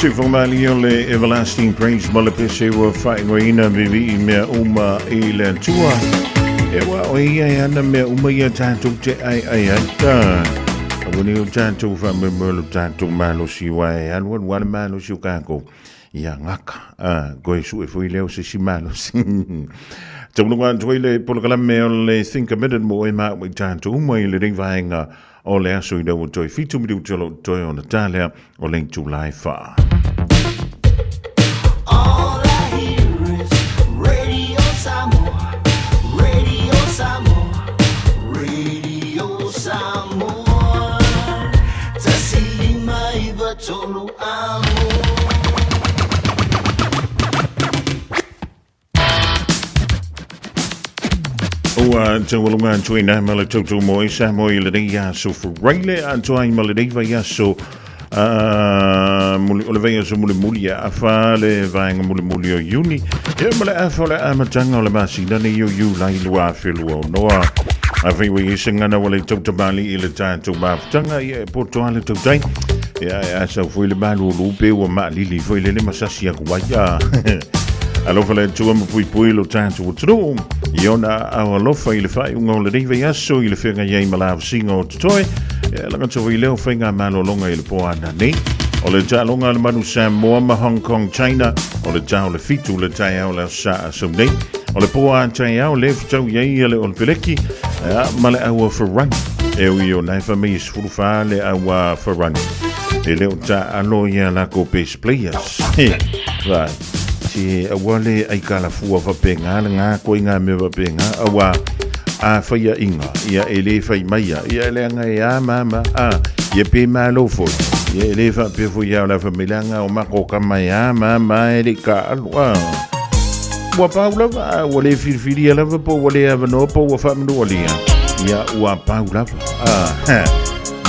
Le siufoga malie o le Everlasting Praise ma le pese ua faaigoaina Vivii Mea Uma i le Atua. E ua o ia e ana mea uma ia tatou te aiai ai. Ta. Aua nei o tatou faamoemoe lo tatou malosi aua e alualu lava le malosi o kākou. Ia gaka. A, koe sue foi lea o se isi malosi. Taulunga atu ai le polokalame o le Think a Minute mo oe ma au i tatou uma i lenei vaega o le aso ina ua toe 7 minute o loo toe ona ta lea o le itula e 4. All I hear is Radio Samoa, Radio Samoa, Radio Samoa. 105 3 amo. Ua taualuga atu ai nā ma le tautu mo i Samoa i lenei aso Furaile atoa ai ma lenei vaiaso muli, o le vaiaso mulimuli e afa le vaega mulimuli o Iuni ia ma le afa o le amataga o le masina nei o Iulai 2026. Afai ua i ai se gana ua le tautamali i le tatou mafutaga ia e poto lava le tautai ia e asau foi le malulu pe ua maalili foi lele ma sasi atu ai. Alofa le Atua ma puipui lo tatou atunuu i ona aao alofa i le faaiuga o lenei vaiaso i le feagai ai ma lavasiga o totoe. E lagata foi lea o faiga malologa i le po ananei. O le taaloga a le Manu Samoa ma Hong Kong China o le ta o le 7 le taeao le Aso Sa sau nei. O le po a taeao le fetau i ai le Olepeleki ma le aua Ferrani. E ui o nai fa mai e 14 le aua Ferrani. E le o taalo ia lako best players. Vai. Se aua le aikalafua faapena lena koe ngā mea faapena aua a whaia inga ia e le whai maia ia e leanga e a mama a ia pe malo foi ia e le whaapea foi ia o la whamilanga o mako kama e a mama e le ka alu a ua pau lava a ua le filifilia lava po ua le avanoa po ua whaamanualia ia ua pau lava a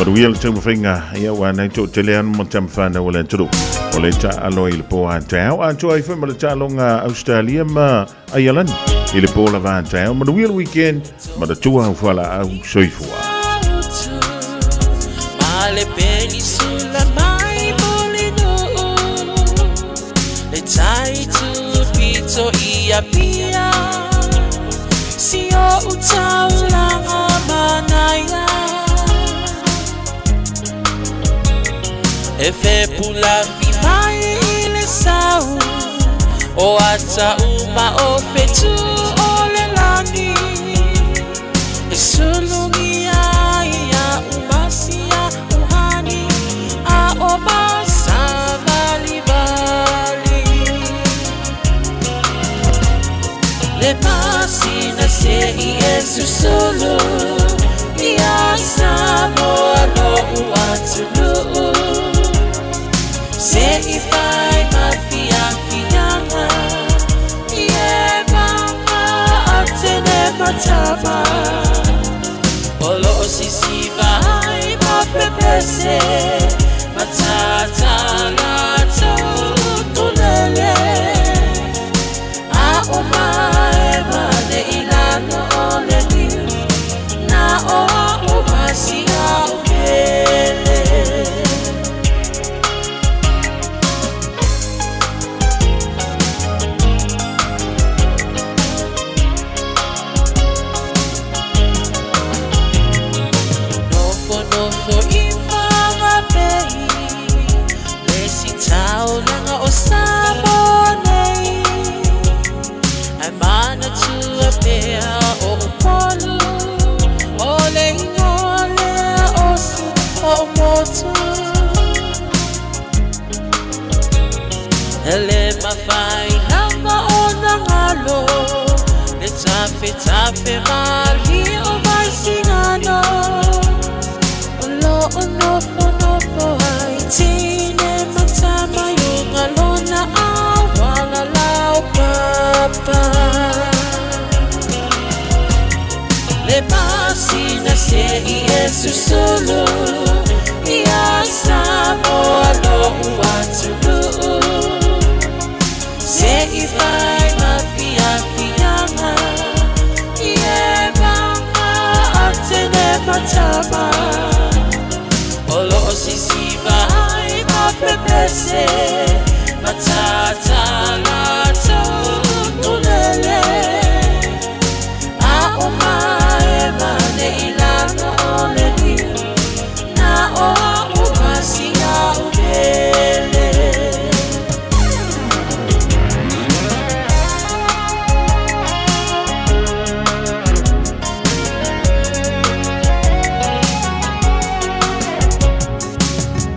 Manuia le taumafaiga, ia ua nai toatele anu ma tamawhanau o le atunuu. O le taalo i le pō a taeao, atoa ai foi ma le taaloga Australia ma Aialani i le pō lava a taeao. Manuia le weekend, manatua au fualaau soifua. Ma le penisula mai Mulinuu, le tai tupito i Apia, si o'u taulaga manaia. E fepulafi mai i le sau, o ata uma o fetu o le lani. E sulugia ia umasia uhani, a o masavalivali. Le masina se i e susulu, ia Samoa lo'u atunuu. Se i fai ma fiafiaga, i e maga atene matama. O loo sisiva ai ma pepese, matatala tulele. A o mae male i lalo o le niu, na o a o masia o pele. Nofo nofo i Whanganui, le sitaulaga o Samoa nei. Ai manatua pea o Upolu, o le ingoa lea o si o motu. E le mafai lava ona galo, le tafetafe malie o Vaisigano. O loo nofonofo ai tine ma tama i uga lona auala laupapa. Le masina se i e susulu, ia Samoa lo'u atunuu. Se i fai ma fiafiaga, i e maga atene matama. O loo sisiva ai ma pepese,